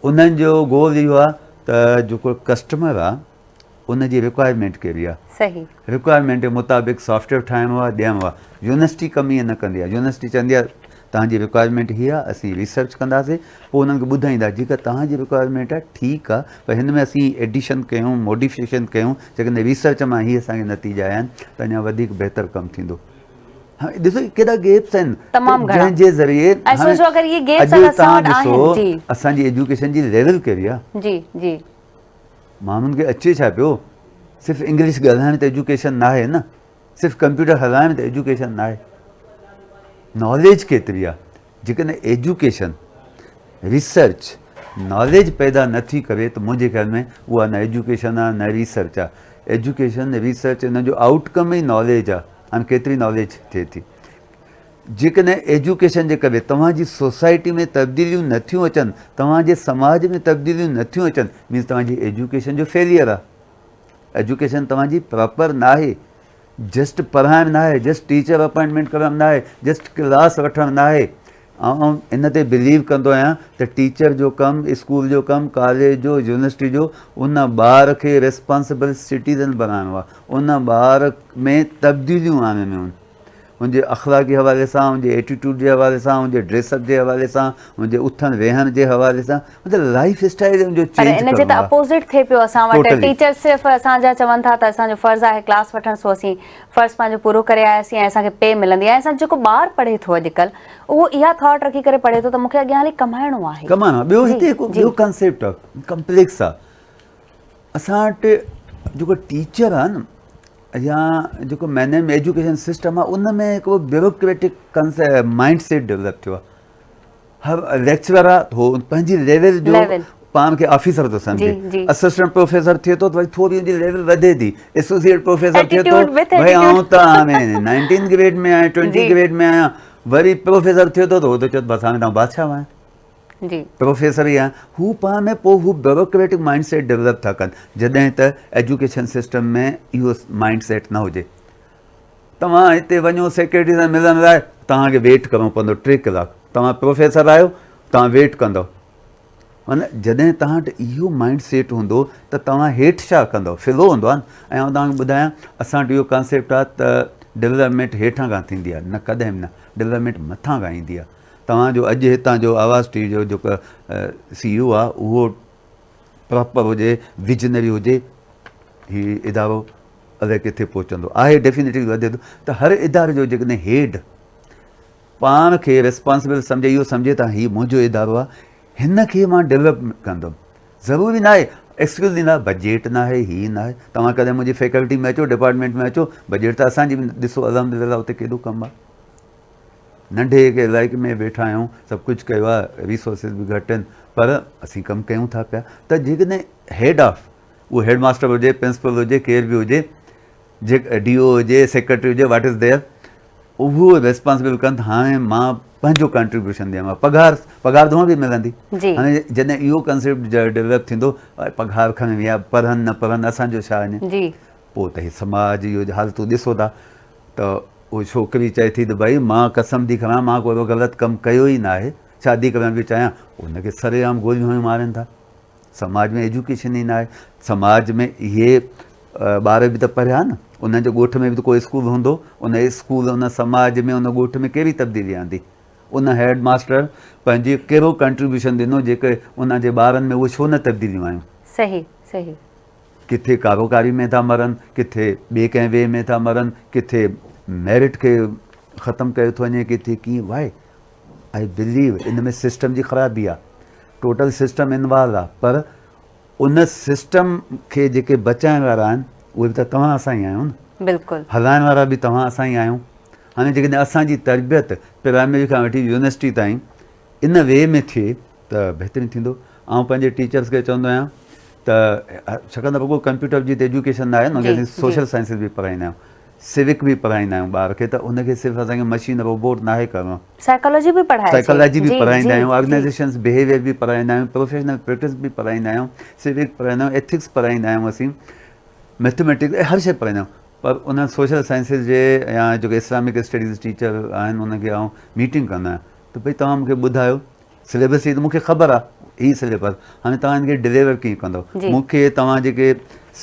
انهن جو گول اهو آهي ته جيڪو ڪسٽمر آهي ان جي رڪوائرمينٽ ڪهڙي آهي صحيح رڪوائرمينٽ جي مطابق سافٽ ويئر ٺاهڻو آهي ڏيڻو آهي يونيورسٽي ڪم ائين نه ڪندي آهي يونيورسٽي چوندي آهي توهان جي رڪوائرمينٽ هي آهي اسين ريسرچ ڪنداسين پوء انهن کي ٻڌائيندا جيڪا توهان جي رڪوائرمينٽ آهي ٺيڪ آهي پر هن ۾ اسين ايڊيشن ڪيون موڊيفڪيشن ڪيون جيڪڏهن ريسرچ مان هي اسان کي نتيجا آيا آهن ته اڃا وڌيڪ بهتر ڪم ٿيندو ها ڏسو ڪيڏا گيپس آهن تمام گهڻا جنهن جي ذريعي ۽ سوچو اگر اهي گيپس اگر اسان وٽ آهن جي اسان جي ايجوڪيشن جي ليول ڪهڙي آهي جي جي ماڻهن کي اچي ڇا پيو صرف انگلش ڳالهائڻ ته ايجوڪيشن ناهي نه صرف ڪمپيوٽر هلائڻ ته ايجوڪيشن ناهي ناليج ڪيتري آهي جيڪڏهن ايجوڪيشن ريسرچ ناليج پيدا نه ٿي ڪري ته منهنجي خيال ۾ اها نه ايجوڪيشن آهي نه ريسرچ آهي ايجوڪيشن ريسرچ ان جو آئوٽ ڪم ئي ناليج آهي هاڻي ڪيتري ناليج ٿئي ٿي جيڪڏهن ايجوڪيشن جي ڪري توهان جي سوسائٽي ۾ تبديليون نه ٿيون اچن توهان جي سماج ۾ تبديليون نه ٿيون اچن مينس توهان جي ايجوڪيشن جو فيليئر آهي ايجوڪيشن توهان جي پراپر ناهي جسٽ پڙهائڻ ناهي جسٽ ٽيچر اپائنٽمينٽ ڪرڻ ناهي جسٽ ڪلاس وٺڻ ناهي آئون ان تي بليو ڪندو آهيان ته ٽيچر جو ڪم اسڪول جو ڪم ڪاليج جو يونيورسٽي جو ان ٻار کي ريسپانسبل سٽيزن بڻائڻو آهي ان ٻار ۾ تبديليون آڻڻيون آهن ان جي اخلاقي حوالي سان ان جي ايٽيٽيوڊ جي حوالي سان ان جي ڊريس اپ جي حوالي سان ان جي اٿڻ ويهڻ جي حوالي سان مطلب لائف اسٽائل ان جو پر چينج ان جي ڪرڻو ته آهي اپوزٽ ٿئي پيو اسان وٽ ٽوٽلي ٽيچر صرف اسان جا چون ٿا ته اسان جو فرض آهي ڪلاس وٺڻ سو اسين فرض پنهنجو پورو ڪري آياسين ۽ اسان کي پي ملندي ۽ اسان جو جيڪو ٻار پڙهي ٿو اڄڪلهه اهو اها ٿاٽ رکي ڪري پڙهي ٿو ته مون کي اڳيان هلي ڪمائڻو آهي ڪمائڻو آهي ٻيو جي هتي هڪ جي ٻيو ڪانسيپٽ آهي ڪمپليڪس آهي اسان وٽ جيڪو ٽيچر آهي نه يا جيڪو مينيج ايجوڪيشن سسٽم آهي ان ۾ هڪ بيوروڪريٽڪ مائنڊ سيٽ ڊولپ ٿيو آهي هر ليڪچرر آ هو پنهنجي ليول جو پاڻ کي آفيسر ٿو سمجهي اسسٽنٽ پروفيسر ٿئي ٿو ته وري ٿوري ان جي ليول وڌي ٿي ايسوسيئيٽ پروفيسر ٿئي ٿو ڀئي آئون ته هاڻي نائنٽين گريڊ ۾ آهيان ٽوئنٽي گريڊ ۾ آهيان وري پروفيسر ٿئي ٿو ته هو ته چئي ٿو بس هاڻي ته آئون بادشاهه آهيان جي پروفيسر ئي آهيان هو پاڻ ۾ پوء هو بيوروڪريٽڪ مائنڊ سيٽ ڊولپ ٿا ڪن جڏهن ته ايجوڪيشن سسٽم ۾ اهو مائنڊ سيٽ نه هجي توهان هتي وڃو سيڪريٽري سان ملڻ لاء توهان کي ويٽ ڪرڻو پوندو 3 ڪلاڪ توهان پروفيسر آهيو توهان ويٽ ڪندو معنيٰ جڏهن توهان وٽ اهو مائنڊ سيٽ هوندو ته توهان هيٺ ڇا ڪندو فلو هوندو آهي ۽ آئون توهان کي ٻڌايان اسان وٽ اهو ڪانسيپٽ آهي ته ڊولپمينٽ هيٺان کان ٿيندي آهي نه ڪڏهن به نه ڊولپمينٽ مٿان کان ايندي آهي توهان جو اڄ هتان جو آواز ٽي وي جو جيڪو سي او آهي اهو پراپر هجي وزنري هجي هي ادارو الائي ڪٿي پهچندو آهي ڊيفينيٽلي وڌي ٿو ته هر اداري جو جيڪڏهن هيڊ پاڻ کي ريسپانسبل سمجهي اهو سمجهي ته هي منهنجو ادارو آهي هن کي مان ڊيولپ ڪندم ضروري نه آهي ايڪسڪيوز ڏيندا بجيٽ نه آهي هي نه آهي توهان ڪڏهن منهنجي فيڪلٽي ۾ اچو ڊپارٽمينٽ ۾ اچو بجيٽ ته اسان جي به ڏسو الحمد لله اتي ڪيڏو ڪم آهي. ننڍي هڪ علائقي ۾ ويٺا آهيون، سڀ ڪجهه ڪيو آهي، ريسورسز به گهٽ آهن پر اسين ڪم ڪيون ٿا پيا ته جيڪڏهن هيڊ آف اهو هيڊ ماستر هجي، پرنسپل هجي، ڪير به هجي، جي ڊي او هجي، سيڪريٽري هجي، what is ديئر، اهو ريسپانسبل ڪن ته هاڻي مان پنهنجو ڪنٽريبيوشن ڏيان، پگهار پگهار ته هونء به ملندي، هاڻي جڏهن اهو ڪنسيپٽ ڊيولپ ٿيندو پگهار کڻي ويا پڙهن نه پڙهن اسان جو ڇا وڃي، پوء ته هي سماج اهو حالتون ڏسو ٿا ته اهو ڇوڪري چئي ٿي ته ڀائي مان قسم ٿي کڻان مان ڪو اهڙو غلط ڪم ڪيو ئي ناهي، شادي ڪرڻ پيو چاهيان، ان کي سرعام گوليون هڻي مارين ٿا. سماج ۾ ايجوڪيشن ئي ناهي، سماج ۾ اهي ٻار به ته پڙهيا نه، انهن جي ڳوٺ ۾ به ته ڪو اسڪول هوندو، ان اسڪول ان سماج ۾ ان ڳوٺ ۾ ڪهڙي تبديلي آندي، ان هيڊ ماستر پنهنجي ڪهڙو ڪنٽريبيوشن ڏنو جيڪي انهن جي ٻارن ۾ اهي ڇو نه تبديليون آيون. صحيح صحيح. ڪٿي ڪاروڪاري ۾ ٿا مرن، ڪٿي ٻئي ڪنهن وي ۾ ٿا مرن، ڪٿي ميرٽ کي ختم ڪيو ٿو وڃي، ڪٿي ڪيئن وائي I بليو ان ۾ سسٽم جي خرابي آ، ٽوٽل سسٽم انوالو آ، پر ان سسٽم کي جيڪي بچائڻ وارا آهن اهي به ته توهان اسان ئي آهيون نه، بلڪل هلائڻ وارا به توهان اسان ئي آهيون. هاڻي جيڪڏهن اسان جي تربيت پرائمري کان وٺي يونيورسٽي تائين ان وي ۾ ٿئي ته بهترين ٿيندو. آئون پنهنجي ٽيچرس کي چوندو آهيان ته ڇاڪاڻ ته رڳو ڪمپيوٽر جي ته ايجوڪيشن نه آهي نه، اسين سوشل سائنسز به پڙهائيندا آهيون، سوڪ به پڙهائيندا آهيون ٻار کي ته ان کي صرف اسان کي مشين روبوٽ ناهي ڪرڻو، سائيڪالاجي به پڙهائجي، سائيڪالاجي به پڙهائيندا آهيون، آرگنائيزيشنز بهيويئر به پڙهائيندا آهيون، پروفيشنل پريڪٽس به پڙهائيندا آهيون، سوڪ پڙهائيندا آهيون، ايٿڪس پڙهائيندا آهيون، اسين ميٿميٽڪس هر شيء پڙهائيندا آهيون، پر انهن سوشل سائنسز جي يا جيڪي اسلامڪ اسٽڊيز ٽيچر آهن انهن کي آئون ميٽنگ ڪندو آهيان ته ڀئي توهان مون کي ٻڌايو سليبس هي ته مون کي خبر آ هي سليبس هاڻي توهان هن کي ڊليور ڪيئن ڪندو مون کي توهان جيڪي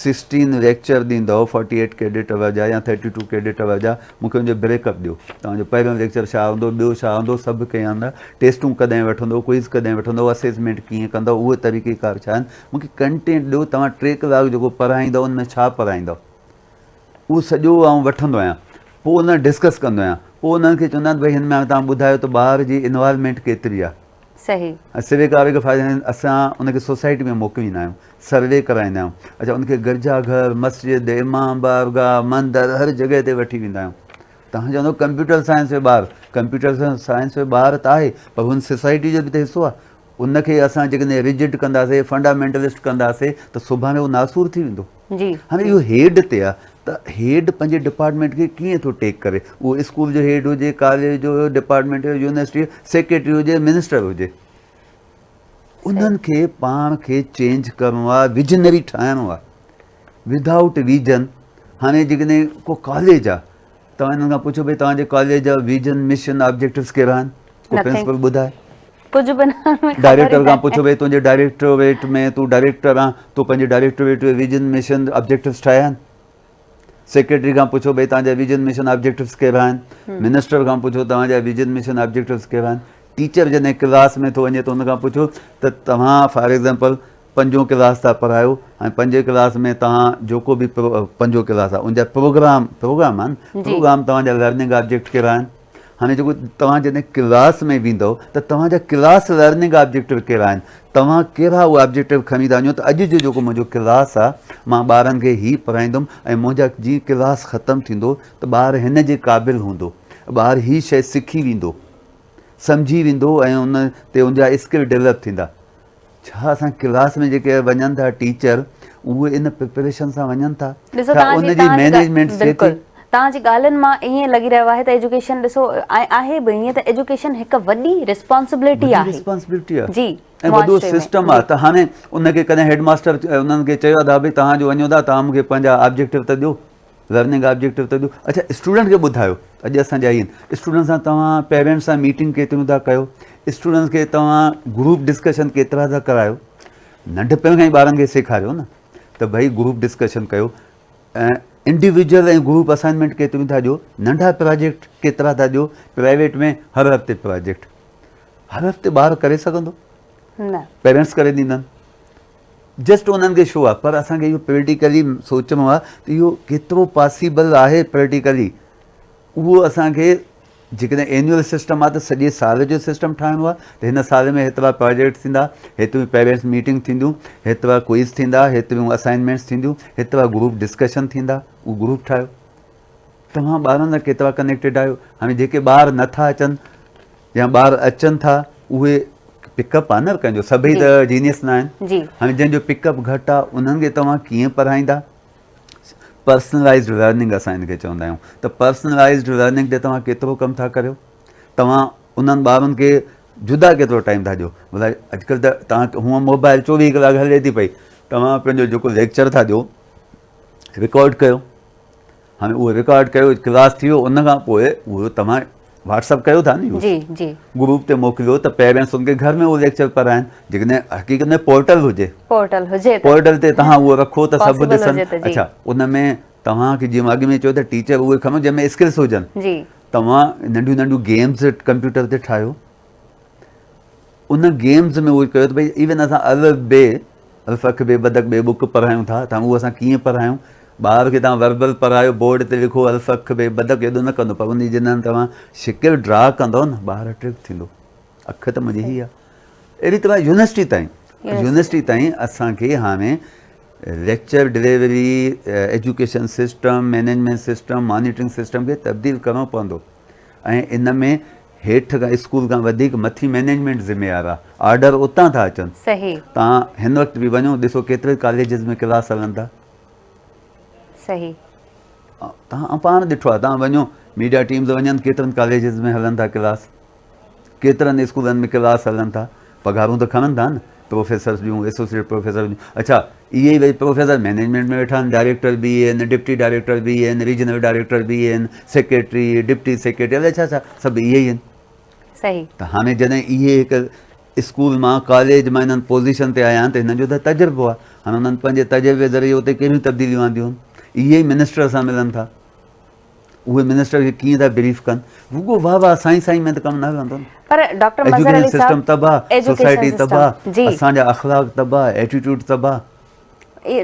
سڪسٽين ليڪچر ڏيندو فورٽي ايٽ ڪريڊٽ اور جا يا ٿرٽي ٽو ڪريڊٽ اور جا مون کي ان جو بريڪ اپ ڏيو توهان جو پهريون ليڪچر ڇا هوندو ٻيو ڇا هوندو سڀ ڪيئن هوندا ٽيسٽون ڪڏهن وٺندو ڪوئز ڪڏهن وٺندو اسيسمينٽ ڪيئن ڪندو اهو طريقي ڪار ڇا آهن مون کي ڪنٽينٽ ڏيو توهان 3 ڪلاڪ جيڪو پڙهائيندو ان ۾ ڇا پڙهائيندو اهو سڄو آئون وٺندو آهيان پوء ان سان ڊسڪس ڪندو آهيان پوء انهن کي چوندو آهيان ته ڀئي هن ۾ هاڻي توهان ٻڌايو ته ٻار جي انوالومينٽ ڪيتري آهي. صحيح. ۽ سوي ڪاري کي فائدو اسان ان کي سوسائٽي ۾ موڪليندا آهيون سروي ڪرائيندا آهيون اڇا ان کي گرجا گهر مسجد امام بارگاهه مندر هر جڳهه تي وٺي ويندا آهيون توهان چوندو ڪمپيوٽر سائنس جو ٻار ڪمپيوٽر سائنس جو ٻار ته آهي پر هن سوسائٽي جو به ته حصو آهي ان کي اسان جيڪڏهن ريجڊ ڪنداسي فنڊامينٽلسٽ ڪنداسي ته سڀاڻي هو ناسور ٿي ويندو. جي. هاڻي اهو هيڊ تي آ ته هيڊ پنهنجي ڊپارٽمينٽ کي ڪيئن ٿو ٽيڪ ڪري اهو اسڪول جو هيڊ هجي ڪاليج جو ڊپارٽمينٽ جو يونيورسٽي جو سيڪريٽري هجي منسٽر هجي انهن کي پاڻ کي چينج ڪرڻو آ ويزنري ٺاهڻو آ ودائوٽ ويزن هاڻي جيڪڏهن ڪو ڪاليج آ توهان انهن کان پڇو ڀئي توهان جي ڪاليج جا ويزن مشن آبجيڪٽوز ڪهڙا آهن ڪو پرنسپل ٻڌائي ڪجهه به نه ڊائريڪٽر کان پڇو ڀئي تنهنجي ڊائريڪٽوريٽ ۾ تون ڊائريڪٽر آن تو پنهنجي ڊائريڪٽوريٽ جو ويزن مشن آبجيڪٽوز ٺاهيا آهن سيڪريٽري کان پڇو ڀئي توهان جا ويزن مشن آبجيڪٽوز ڪهڙا آهن منسٽر کان پڇو توهان جا ويزن مشن آبجيڪٽوز ڪهڙا آهن ٽيچر جڏهن ڪلاس ۾ ٿو وڃي ته ان کان پڇو ته توهان فار ايگزامپل پنجون ڪلاس ٿا پڙهايو ۽ پنجين ڪلاس ۾ توهان جيڪو به پنجون ڪلاس آهي ان جا پروگرام پروگرام آهن پروگرام توهان جا لرننگ آبجيڪٽ ڪهڙا آهن هاڻي جيڪو توهان جڏهن ڪلاس ۾ ويندو ته توهان جا ڪلاس لرننگ آبجيڪٽو ڪهڙا آهن توهان ڪهڙا اهي آبجيڪٽو کڻي ٿا وڃو ته اڄ جو جيڪو منهنجو ڪلاس آهي مان ٻارن کي هي پڙهائيندم ۽ منهنجا جيئن ڪلاس ختم ٿيندو ته ٻار هن جي قابل هوندو ٻار هي شيء سکي ويندو سمجهي ويندو ۽ ان تي ان جا اسڪل ڊيولپ ٿيندا ڇا اسان ڪلاس ۾ جيڪي وڃن ٿا ٽيچر اهي ان پريپريشن سان وڃن ٿا ڏسو ڇا ان جي مينيجمينٽ ٿئي ٿي؟ بلڪل توهان جي ڳالهين مان ائين لڳي رهيو آهي ته ايجوڪيشن ڏسو ۽ آهي به ائين ته ايجوڪيشن هڪ وڏي ريسپانسبلٽي وڏي آهي ريسپانسبلٽي آهي جي ۽ وڏو معاشري ۾ سسٽم آهي ته هاڻي ان کي ڪڏهن هيڊ ماستر انهن کي چيو آهي ته ڀئي توهان جو وڃو ٿا توهان مون کي پنهنجا آبجيڪٽو ته ڏيو لرننگ آبجيڪٽو ته ڏيو اڇا اسٽوڊنٽ کي ٻڌايو اڄ اسان جا آهن اسٽوڊنٽ سان توهان پيرنٽس سان ميٽنگ ڪيتريون ٿا ڪيو اسٽوڊنٽس کي توهان گروپ ڊسڪشن ڪيترا ٿا ڪرايو ننڍپڻ کان ئي ٻارن کي سيکاريو نه ته ڀئي گروپ ڊسڪشن ڪيو ۽ انڊيويجل ۽ گروپ اسائنمينٽ ڪيتريون ٿا ڏيو ننڍا پراجيڪٽ ڪيترا ٿا ڏيو پرائيويٽ ۾ هر هفتي پراجيڪٽ هر هفتي ٻار ڪري سگهندو نه پيرنٽس ڪري ڏيندن جسٽ انهن کي شو آهي پر اسان کي اهو پريڪٽيڪلي سوچڻو آهي ته اهو ڪيترو پاسيبل آهي پريڪٽيڪلي اهو اسان کي جيڪڏهن اينيول سسٽم آهي ته سڄي سال جو سسٽم ٺاهڻو آهي ته هن سال ۾ هيترا پروجيڪٽ ٿيندا هيتريون پيرنٽس ميٽنگ ٿينديون هيترا ڪوئز ٿيندا هيتريون اسائنمينٽس ٿينديون هيترا گروپ ڊسڪشن ٿيندا اهو گروپ ٺاهيو توهان ٻارن سان ڪيترا ڪنيڪٽيڊ آهيو هاڻي جيڪي ٻار نٿا اچن يا ٻار اچن ٿا اهي پڪ اپ آ نه ڪنهن جو سڀئي ته جينيس نه آهن هاڻي جنهن جو پڪ اپ گهٽ آ انهن کي توهان ڪيئن پڙهائيندا پرسنلائزڊ لرننگ اسان ان کي چوندا آهيون ته پرسنلائزڊ لرننگ تي توهان ڪيترو ڪم ٿا ڪريو توهان انهن ٻارن کي جدا ڪيترو ٽائيم ٿا ڏيو ڀلا اڄڪلهه ته توهان هونء موبائل 24 ڪلاڪ هلي ٿي پئي توهان پنهنجو جيڪو ليڪچر ٿا ڏيو رڪارڊ ڪيو هاڻي اهو رڪارڊ ڪيو ڪلاس ٿي ويو ان کان پوء اهو توهان واٽس اپ ڪيو ٿا نه جي جي گروپ تي موڪليو ته پيرنٽس ان کي گهر ۾ اهو ليڪچر پڙهائن جيڪڏهن حقيقت ۾ پورٽل هجي پورٽل هجي پورٽل تي توهان اهو رکو ته سڀ ڏسن اڇا ان ۾ توهان کي جيئن اڳ ۾ چيو ته ٽيچر اهي کڻو جنهن ۾ اسڪلس هجن جي توهان ننڍيون ننڍيون گيمز ڪمپيوٽر تي ٺاهيو ان گيمز ۾ اهو ڪيو ته ڀئي ايون اسان الف بي الف اک بي بدڪ بي بڪ پڙهايون ٿا ته اهو اسان ڪيئن پڙهايون ٻار کي توهان وربل پڙهايو بورڊ تي لکو الف اک بي بدڪ ايڏو نه ڪندو پر ان جي جڏهن توهان شڪل ڊرا ڪندو نه ٻار اٽريڪٽ ٿيندو اک ته منهنجي هي آهي اهڙي طرح يونيورسٽي تائين يونيورسٽي تائين اسان کي هاڻي lecture delivery education system management system monitoring system کي تبديل ڪرڻو پوندو ۽ ان ۾ هيٺ کان اسڪول کان وڌيڪ مٿي مئنيجمينٽ ذميوار آ آرڊر اتان ٿا اچن صحيح. توهان هن وقت به وڃو ڏسو ڪيتري ڪاليجز ۾ ڪلاس هلن ٿا. صحيح. توهان پاڻ ڏٺو آ توهان وڃو ميڊيا ٽيمز وڃن ڪيترن ڪاليجز ۾ هلن ٿا ڪلاس ڪيترن اسڪولن ۾ ڪلاس هلن ٿا پگهارون ته کڻن ٿا نه پروفيسرز جون ايسوسيئيٽ پروفيسر جون اڇا اهي ئي وري پروفيسر مئنيجمينٽ ۾ ويٺا آهن ڊائريڪٽر به اهي آهن ڊپٽي ڊائريڪٽر به اهي آهن ريجنل ڊائريڪٽر به اهي آهن سيڪريٽري ڊپٽي سيڪريٽري الائي ڇا ڇا سڀ اهي ئي آهن صحيح ته هاڻي جڏهن اهي هڪ اسڪول مان ڪاليج مان انهن پوزيشن تي آيا آهن ته هنن جو ته تجربو آهي هاڻي انهن پنهنجي تجربي ذريعي اتي ڪهڙيون تبديليون آنديون آهن اهي ئي منسٽر سان ملن ٿا اهي منسٽر کي ڪيئن ٿا بريف ڪن رڳو واهه واهه سائين سائين ۾ ته ڪم نه هلندو نه پر ڊاڪٽر مظهر علي صاحب سسٽم تباهه سوسائٽي تباهه اسان جا اخلاق تباهه ايٽيٽيوڊ تباهه.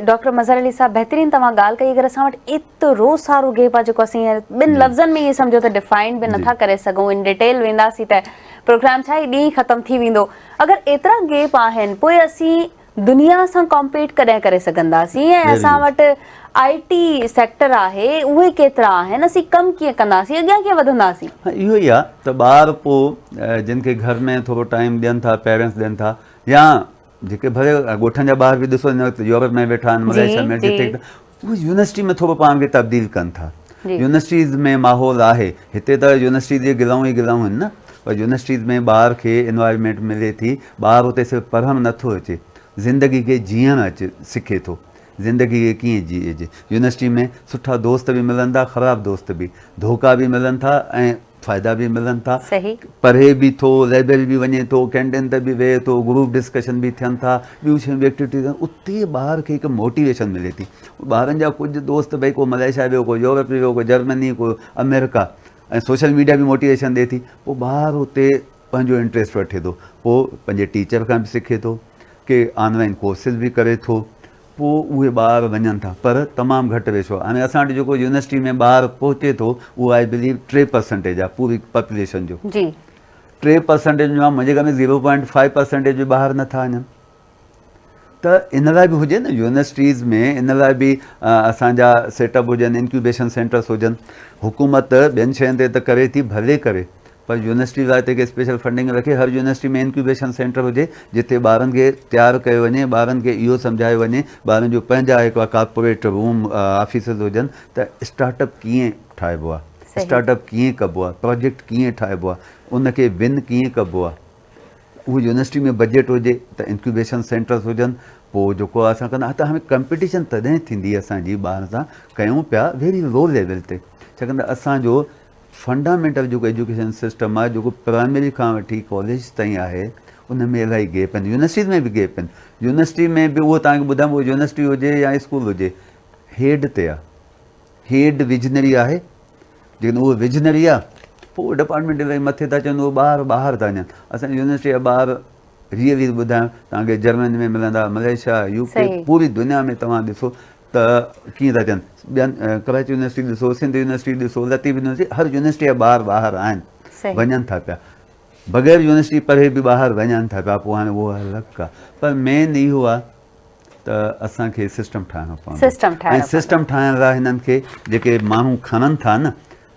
ڊاڪٽر مظهر علي صاحب بهترين توهان ڳالهه ڪئي اگر اسان وٽ ايترو سارو گيپ آهي جيڪو اسين هينئر ٻن لفظن ۾ ائين سمجهو ته ڊفائن به نٿا ڪري سگهون ان ڊيٽيل وينداسين ته پروگرام ڇا هي ڏينهن ختم ٿي ويندو اگر ايترا گيپ آهن پوء اسين دنيا سان ڪامپيٽ ڪڏهن ڪري سگهنداسين ۽ اسان وٽ آء ٽي سيڪٽر آهي اهي ڪيترا آهن اسين ڪم ڪيئن ڪنداسين اڳيان ڪيئن وڌنداسين. ها اهو ئي آهي ته ٻار پوء جن کي گهر ۾ ٿورو ٽائيم ڏين ٿا پيرنٽس ڏين ٿا يا جيڪي ڀلي ڳوٺن جا ٻار به ڏسو هن وقت يورپ ۾ ويٺا آهن ملائيشيا ۾ جتي اهي يونيورسٽي ۾ ٿورو پاڻ کي تبديل ڪن ٿا يونيورسٽيز ۾ ماحول آهي هتي ته يونيورسٽيز جي گلائون ئي گلائون آهن نه پر يونيورسٽيز ۾ ٻار کي انوائرمينٽ ملي ٿي ٻار اتي صرف پڙهڻ نٿو اچي زندگي کي جيئڻ اچي سکي ٿو زندگي کي ڪيئن جيئجي يونيورسٽي ۾ سٺا دوست به ملن ٿا خراب دوست به ڌوڪا به ملن ٿا ۽ فائدا به ملن ٿا. پڙهي به ٿو، لائبريري به وڃي ٿو، ڪينٽين تي به ويهي ٿو، گروپ ڊسڪشن به ٿين ٿا، ٻيون شيون به ايڪٽيوٽيز ٿين، اتي ٻار کي هڪ موٽيويشن ملي ٿي. ٻارن جا ڪجهه دوست ڀئي ڪو ملائيشيا ويو، ڪو يورپ ويو، ڪو جرمني، ڪو آمريڪا ۽ سوشل ميڊيا به موٽيويشن ڏي ٿي. پوء ٻار اتي پنهنجو انٽريسٽ وٺي ٿو. پوء پنهنجي ٽيچر کان به سکي ٿو، ڪي آن لائين ڪورسز به ڪري ٿو. پوء اهي ٻار وڃن ٿا پر تمام گهٽ ريشو آهي. هاڻي اسان وٽ جيڪو يونيورسٽي ۾ ٻار پهچي ٿو اهو I believe 3 percentage آهي پوري پاپوليشن جو. جي. 3 پرسنٽيج مان منهنجي خيال ۾ 0.5 پرسنٽيج به ٻاهر نه ٿا وڃن ته ان لاء به هجي نه يونيورسٽيز ۾ ان لاء به اسان جا سيٽ اپ هجن انڪيوبيشن سينٽرس هجن حڪومت ٻين شين تي ته ڪري ٿي ڀلي ڪري پر يونيورسٽي لاء ته هڪ اسپيشل فنڊنگ رکي هر يونيورسٽي ۾ انڪيوبيشن سينٽر هجي جتي ٻارن کي تيار ڪيو وڃي ٻارن کي اهو سمجهايو وڃي ٻارن جو پنهنجا هڪ ڪارپوريٽ روم آفيسز هجن ته اسٽارٽ اپ ڪيئن ٺاهبو آهي اسٽارٽ اپ ڪيئن ڪبو آهي پروجيڪٽ ڪيئن ٺاهبو آهي ان کي ون ڪيئن ڪبو آهي اهو يونيورسٽي ۾ بجيٽ هجي ته انڪيوبيشن سينٽرز هجن پوء جيڪو اسان ڪندا ته هاڻي ڪمپٽيشن تڏهن ٿيندي اسان جي ٻارن سان ڪيون پيا ويري لو ليول تي ڇاڪاڻ ته اسان جو فنڊامينٽل جيڪو ايجوڪيشن سسٽم آهي جيڪو پرائمري کان وٺي ڪاليج تائين آهي ان ۾ الاهي گيپ آهن يونيورسٽيز ۾ به گيپ آهن يونيورسٽي ۾ به اهو توهان کي ٻڌايان اهو يونيورسٽي هجي يا اسڪول هجي هيڊ تي آهي هيڊ وزنري آهي جيڪڏهن اهو وزنري آهي پوء ڊپارٽمينٽ الاهي مٿي ٿا چون اهو ٻار ٻاهر ٿا وڃن اسان جي يونيورسٽي جا ٻار ريئلي ٻڌايان توهان کي جرمني ۾ ملندا ملائيشيا يو ڪي پوري دنيا ۾ توهان ڏسو ته ڪيئن ٿا چون ٻين ڪراچي يونيورسٽي ڏسو سنڌ يونيورسٽي ڏسو لطيف يونيورسٽي هر يونيورسٽي جا ٻار ٻاهر آهن وڃن ٿا پيا بغير يونيورسٽي پڙهي به ٻاهر وڃن ٿا پيا پوء هاڻي اهو الڳ آهي پر مين اهو آهي ته اسان کي سسٽم ٺاهڻو پوندو ۽ سسٽم ٺاهڻ لاء هنن کي جيڪي ماڻهو کڻن ٿا نه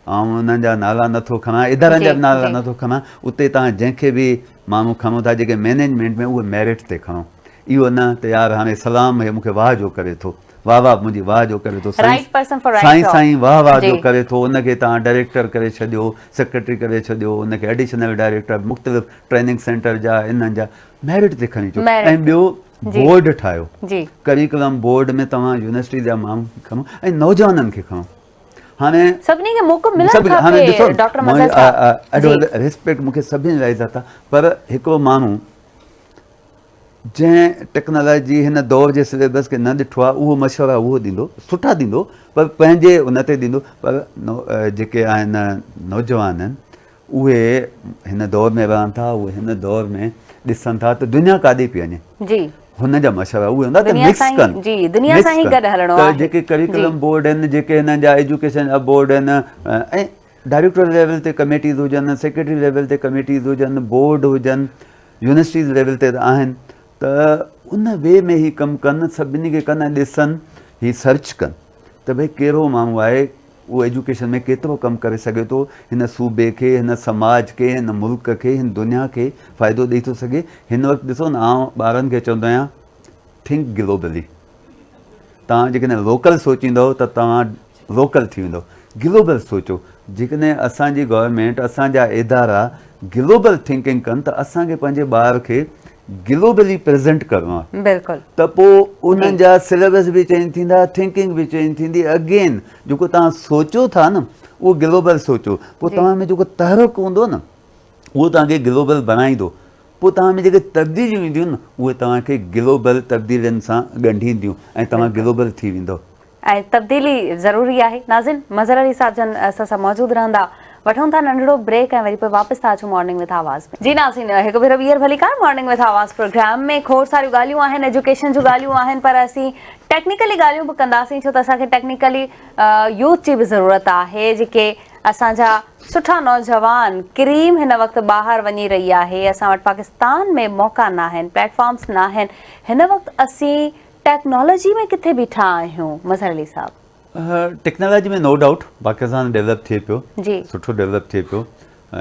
آئون انهن جا نالا نه ٿو کڻان، ادارن جا به نالا نه ٿو کڻان، اتي توهان جنهن کي به ماڻهو کڻو ٿا جيڪي مئنيجمينٽ ۾ اهي ميرٽ تي کڻو، اهو نه ته يار هاڻي سلام هي مون کي واهه جو ڪري ٿو، واهه واهه منهنجي واهه جو ڪري ٿو، سائين سائين سائين واهه واهه جو ڪري ٿو، ان کي توهان ڊائريڪٽر ڪري ڇڏيو، سيڪريٽري ڪري ڇڏيو، ان کي ايڊيشنل ڊائريڪٽر مختلف ٽريننگ سينٽر جا انهن جا ميرٽ تي کڻي اچو ۽ ٻيو بورڊ ٺاهيو، ڪريڪولم بورڊ ۾ توهان يونيورسٽي جا ماڻهو کڻو ۽ نوجوانن کي کڻو. هاڻي سڀني کي موقعو ملڻ کپي ڊاڪٽر مظهر صاحب جي ريسپيڪٽ مونکي سڀني لاء عزت آهي پر هڪڙو ماڻهو جنهن ٽيڪنالاجي هن دور جي سليبس کي نه ڏٺو آهي اهو مشورا اهو ڏيندو سٺا ڏيندو پر پنهنجي ان تي ڏيندو پر جيڪي آهن نوجوان آهن اهي هن دور ۾ رهن ٿا اهي هن دور ۾ ڏسن ٿا ته دنيا ڪاڏي پئي وڃي جي هن جا مشورا اهي هوندا ته مڪس ڪن جي دنيا سان ئي گڏ هلڻو آهي ته جيڪي ڪريڪولم بورڊ آهن جيڪي هنن جا ايجوڪيشن جا بورڊ آهن ۽ ڊائريڪٽر ليول تي ڪميٽيز هجن سيڪريٽري ليول تي ڪميٽيز هجن بورڊ هجن يونيورسٽيز ليول تي ته آهن ته ان وي ۾ هي ڪم ڪن سڀني کي ڪن ۽ ڏسن هي سرچ ڪن ته ڀئي ڪهڙو ماڻهو آهي اهو ايجوڪيشن ۾ ڪيترو ڪم ڪري سگهي ٿو، هن صوبي کي، هن سماج کي، هن ملڪ کي، هن دنيا کي فائدو ڏئي ٿو سگهي. هن وقت ڏسو نه آئون ٻارن کي چوندو آهيان ٿنڪ گلوبلي توهان جيڪڏهن لوڪل سوچيندؤ ته توهان لوڪل ٿي ويندؤ، گلوبل سوچو جيڪڏهن اسان جي گورنمينٽ اسان جا ادارا گلوبل ٿنڪنگ ڪن ته اسان کي پنهنجي ٻار کي گلوبلي پريزنٽ ڪرڻو آهي بلڪل ته پوء انهن جا سليبس به چينج ٿيندا ٿنڪنگ به چينج ٿيندي اگين جيڪو توهان سوچو ٿا نه اهو گلوبل سوچو پوء توهان ۾ جيڪو تحرڪ هوندو نه اهو توهان کي گلوبل بڻائيندو پوء توهان ۾ جيڪي تبديليون اينديون نه اهي توهان کي گلوبل تبديلين سان ڳنڍينديون ۽ توهان گلوبل ٿي ويندو. ۽ تبديلي ضروري آهي. ناظرين مظهر علي صاحب جن اسان سان موجود رهندا. وٺون ٿا ننڍڙو بريڪ ۽ وري پوء واپس ٿا اچون مارننگ وٿ آواز ۾. جي ناظرين هڪ ڀيرو ٻيهر ڀليڪار مارننگ وٿ آواز پروگرام ۾ کوڙ ساريون ڳالهيون آهن ايجوڪيشن جون ڳالهيون آهن پر اسين ٽيڪنيڪلي ڳالهيون به ڪنداسين ڇو ته اسان کي ٽيڪنيڪلي يوٿ جي به ضرورت آهي جيڪي اسان جا سٺا نوجوان ڪريم هن وقت ٻاهر وڃي رهي آهي اسان وٽ پاڪستان ۾ موقعا ناهن پليٽ فارمس ناهن هن وقت اسين ٽيڪنالاجي ۾ ڪٿي بيٺا آهيون مظهر علي صاحب. Technology ۾ no doubt Pakistan develop ٿئي پيو سٺو ڊيولپ ٿئي پيو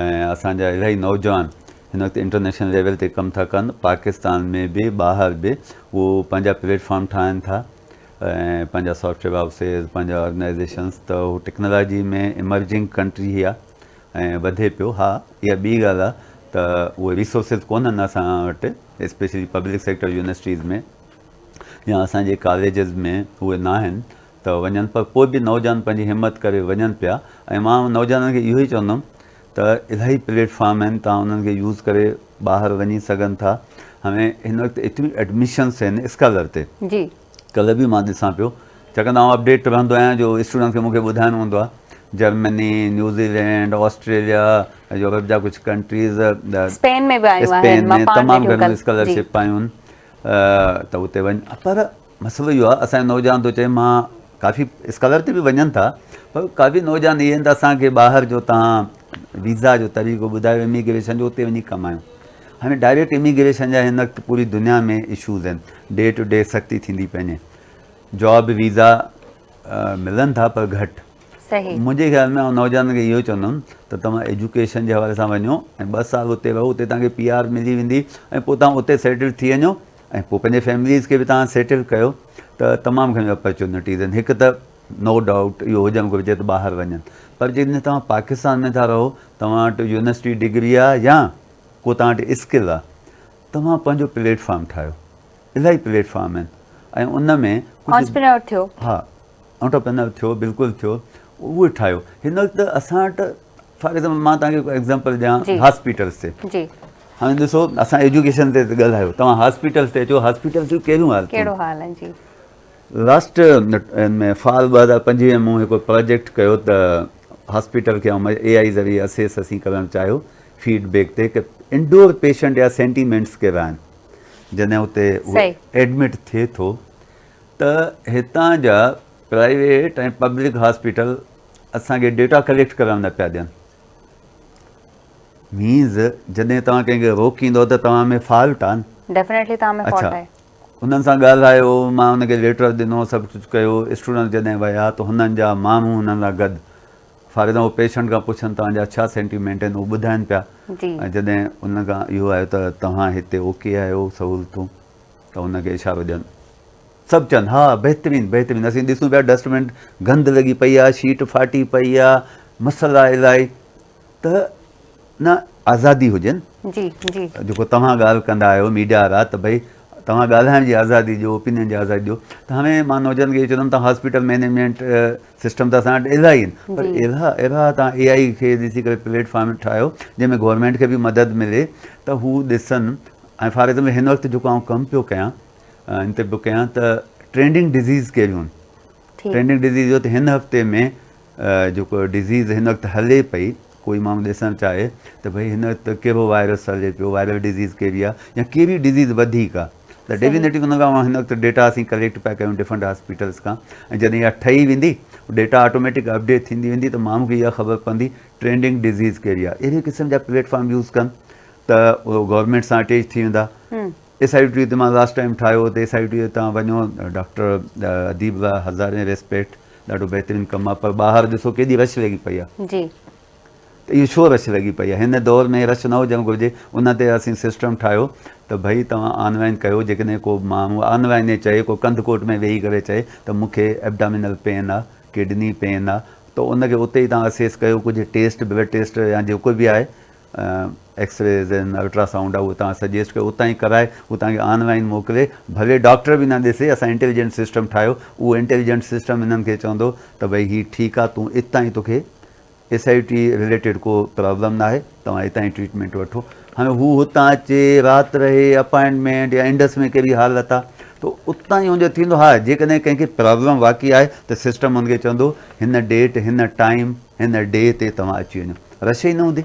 ۽ اسان جا الاهي نوجوان هن وقت انٽرنيشنل ليول تي ڪم ٿا ڪن پاڪستان ۾ به ٻاهر به اهو پنهنجا پليٽ فارم ٺاهن ٿا ۽ پنهنجا سافٽ ويئر هائوسز پنهنجا آرگنائزيشنس ته هو ٽيڪنالاجي ۾ ايمرجنگ ڪنٽري هي آهي ۽ وڌي پيو ها اها ٻي ڳالهه آهي ته اهي ريسورسز ڪونهن اسان وٽ اسپيشلي پبلڪ سيڪٽر يونيورسٽيز ۾ يا اسان جي ڪاليجز ۾ اهي ناهن ته وڃن پر پوء به نوجوان پنهنجي همت ڪري وڃن پيا ۽ مان نوجوانن کي اهو ئي چوندم ته الاهي پليٽ فارم آهن توهان انهن کي يوز ڪري ٻاهر وڃي سگهن ٿا هاڻي هن وقت ايتريون ايڊميشنس آهن اسڪالر تي جي ڪلهه به مان ڏسان پيو ڇاڪاڻ ته آئون اپڊيٽ رهندو آهيان جو اسٽوڊنٽس کي مون کي ٻڌائڻو هوندو آهي Germany, New Zealand, Australia, Europe جا ڪجهه ڪنٽريز، اسپين ۾ به آيون آهن اسپين ۾ تمام گهڻيون اسڪالرشپ آيون ته اتي وڃ پر مسئلو اهو آهي اسان جو نوجوان ٿو چئي مان ڪافي اسڪالر تي به وڃن ٿا پر ڪافي نوجوان اهي آهن ته اسان کي ٻاهر جو تان ويزا جو طريقو ٻڌايو اميگريشن جو اتي وڃي ڪمايون هاڻي ڊائريڪٽ اميگريشن جا هن وقت پوري دنيا ۾ اشوز آهن ڊي ٽو ڊي سختي ٿيندي پئي وڃي جاب ويزا ملن ٿا پر گهٽ. صحيح. منهنجي خيال ۾ آئون نوجوانن کي اهو چوندم ته توهان ايجوڪيشن جي حوالي سان وڃو ۽ ٻه سال اتي رهو اتي توهان کي پي آر ملي ويندي ۽ پوء توهان اتي سيٽل ٿي وڃو ۽ پوء پنهنجي فيمليز کي به توهان سيٽل ڪيو ته تمام گهڻيون اپرچونٽيز آهن هڪ ته نو ڊائوٽ اهو هجڻ گهرجي ته ٻاهر وڃن پر جيڪڏهن توهان پاڪستان ۾ ٿا رهو توهان وٽ يونيورسٽي ڊگري آهي يا ڪو توهان وٽ اسڪل آهي توهان پنهنجو پليٽ فارم ٺاهيو الاهي پليٽ فارم آهن ۽ ان ۾ آنٽرپرينور ٿيو. ها آنٽرپرينور ٿيو بلڪل ٿيو اهو ٺاهيو هن وقت اسان وٽ فار ايگزامپل مان توهان کي هڪ ايگزامپل ڏيان هاسپيٽلس تي جي هاڻي ڏسو اسان ايجوڪيشن تي ڳالهايو توهان هاسپيٽلس تي اچو هاسپيٽلس جو ڪهڙيون حالتون ڪهڙو حال آهن جي لاسٽ ۾ فال 2025 ۾ مون هڪ پروجيڪٽ ڪيو ته هاسپيٽل کي آئون اي آئي ذريعي اسيس اسين ڪرڻ چاهيو فيڊ بيڪ تي ته انڊور پيشنٽ يا سينٽيمينٽس ڪهڙا آهن جڏهن اتي هو ايڊمٽ ٿئي ٿو ته هتان جا پرائيويٽ ۽ پبلڪ هاسپيٽل اسان کي ڊيٽا ڪليڪٽ ڪرڻ نه پيا ڏين مينز جڏهن توهان ڪنهن کي روڪيندو ته توهان ۾ فالٽ آهي نه ڊيفينيٽلي توهان ۾ فالٽ آهي انهن سان ڳالهايو مان ان کي ليٽر ڏنو سڀ ڪجهه ڪيو اسٽوڊنٽ جڏهن ويا ته هنن جا ماڻهو هنن سان گڏ فار ايگزامپل پيشنٽ کان پڇن توهان جا ڇا سينٽيمينٽ آهن اهو ٻڌائن پيا ۽ جڏهن ان کان اهو آيو ته توهان هتي اوڪي آهيو سهولتون ته ان کي اشارو ڏين سڀ چون ها بهترين بهترين اسين ڏسون پيا ڊسٽ بن گند لڳي پئي آهي شيٽ ڦاٽي پئي آهي مسئلا الائي ته نه آزادي هجي نه جي جي جيڪو توهان ڳالهه ڪندا آهيو ميڊيا وارا ته ڀئي توهان ڳالهائڻ جي آزادي ڏيو اوپينين جي آزادي ڏيو ته هاڻي مان نوجوانن کي اهو چوندم ته هاسپيٽل مينيجمينٽ سسٽم ته اسان وٽ الاهي آهن پر اهڙا اهڙا توهان اي آئي کي ڏسي ڪري پليٽ فارم ٺاهيو جنهن ۾ گورنمينٽ کي به مدد ملي ته هو ڏسن ۽ فار ايگزامپل هن وقت جيڪو آئون ڪم پيو ڪيان ان تي پيو ڪيان ته ٽرينڊنگ ڊزيز ڪهڙيون آهن ٽرينڊنگ ڊزيز جو ته هن هفتي ۾ جيڪو ڊزيز هن وقت هلي پئي ڪوئي ماڻهو ڏسڻ چاهي ته ڀئي هن وقت ڪهڙو وائرس هلي پيو وائرل ڊزيز ڪهڙي آهي يا ڪهڙي ڊزيز وڌيڪ آهي ته ڊيفينيٽلي ان کان هن وقت ڊيٽا اسين ڪليڪٽ پيا ڪيون ڊفرنٽ هاسپيٽلس کان ۽ جڏهن اها ٺهي ويندي ڊيٽا آٽوميٽڪ اپڊيٽ ٿيندي ويندي ته ماڻهو کي اها خبر پوندي ٽرينڊنگ ڊزيز ڪهڙي آهي اهڙي قسم جا پليٽ فارم يوز ڪن ته اهو گورنمينٽ سان اٽيچ ٿي ويندا ايس I ٽي تي مان لاسٽ ٽائيم ٺاهيو هو ته ايس I ٽي تان وڃو ڊاڪٽر اديب لاء هزارين ريسپيڪٽ ڏاڍو بهترين ڪم آهي پر ٻاهر ڏسو ڪيڏي رش لڳي پئي آهي جي ته اهو ڇو رش لڳي پئي آهي هن دور ۾ رش نه هجڻ گهرجي ان تي اسين سسٽم ٺاهيو ته ڀئي توهان آن لائن ڪيو جيڪڏهن ڪو ماڻهو آن لائن چئي ڪو ڪنڌڪوٽ ۾ ويهي ڪري چئي ته مون کي ائبڊامينل پين آهي ڪڊني پين آهي ته ان کي اتي ئي توهان اسيس ڪيو ڪجهه ٽيسٽ بلڊ ٽيسٽ يا جيڪو به آهي ايڪسريز آهن الٽرا سائونڊ آهي اهو توهان سجيسٽ ڪيو اتان ئي ڪرائي هو توهان کي آن لائن موڪلي ڀلي ڊاڪٽر به نه ڏسي اسان انٽيليجنٽ سسٽم ٺاهيو اهو انٽيليجنٽ سسٽم انهن کي چوندو ته ڀئي هي ٺيڪ آهي تون اتان ئي توکي ايس I T related ڪو پرابلم ناهي توهان اتان ئي ٽريٽمينٽ وٺو هاڻي هو هتان اچي رات رهي اپائنٽمينٽ يا انڊس ۾ ڪهڙي حالت آهي ته اتان ئي ان جو ٿيندو ها جيڪڏهن ڪنهن کي پرابلم واقعي آهي ته سسٽم ان کي چوندو هن ڊيٽ هن ٽائيم هن ڊي تي توهان اچي وڃو رش ئي نه هوندي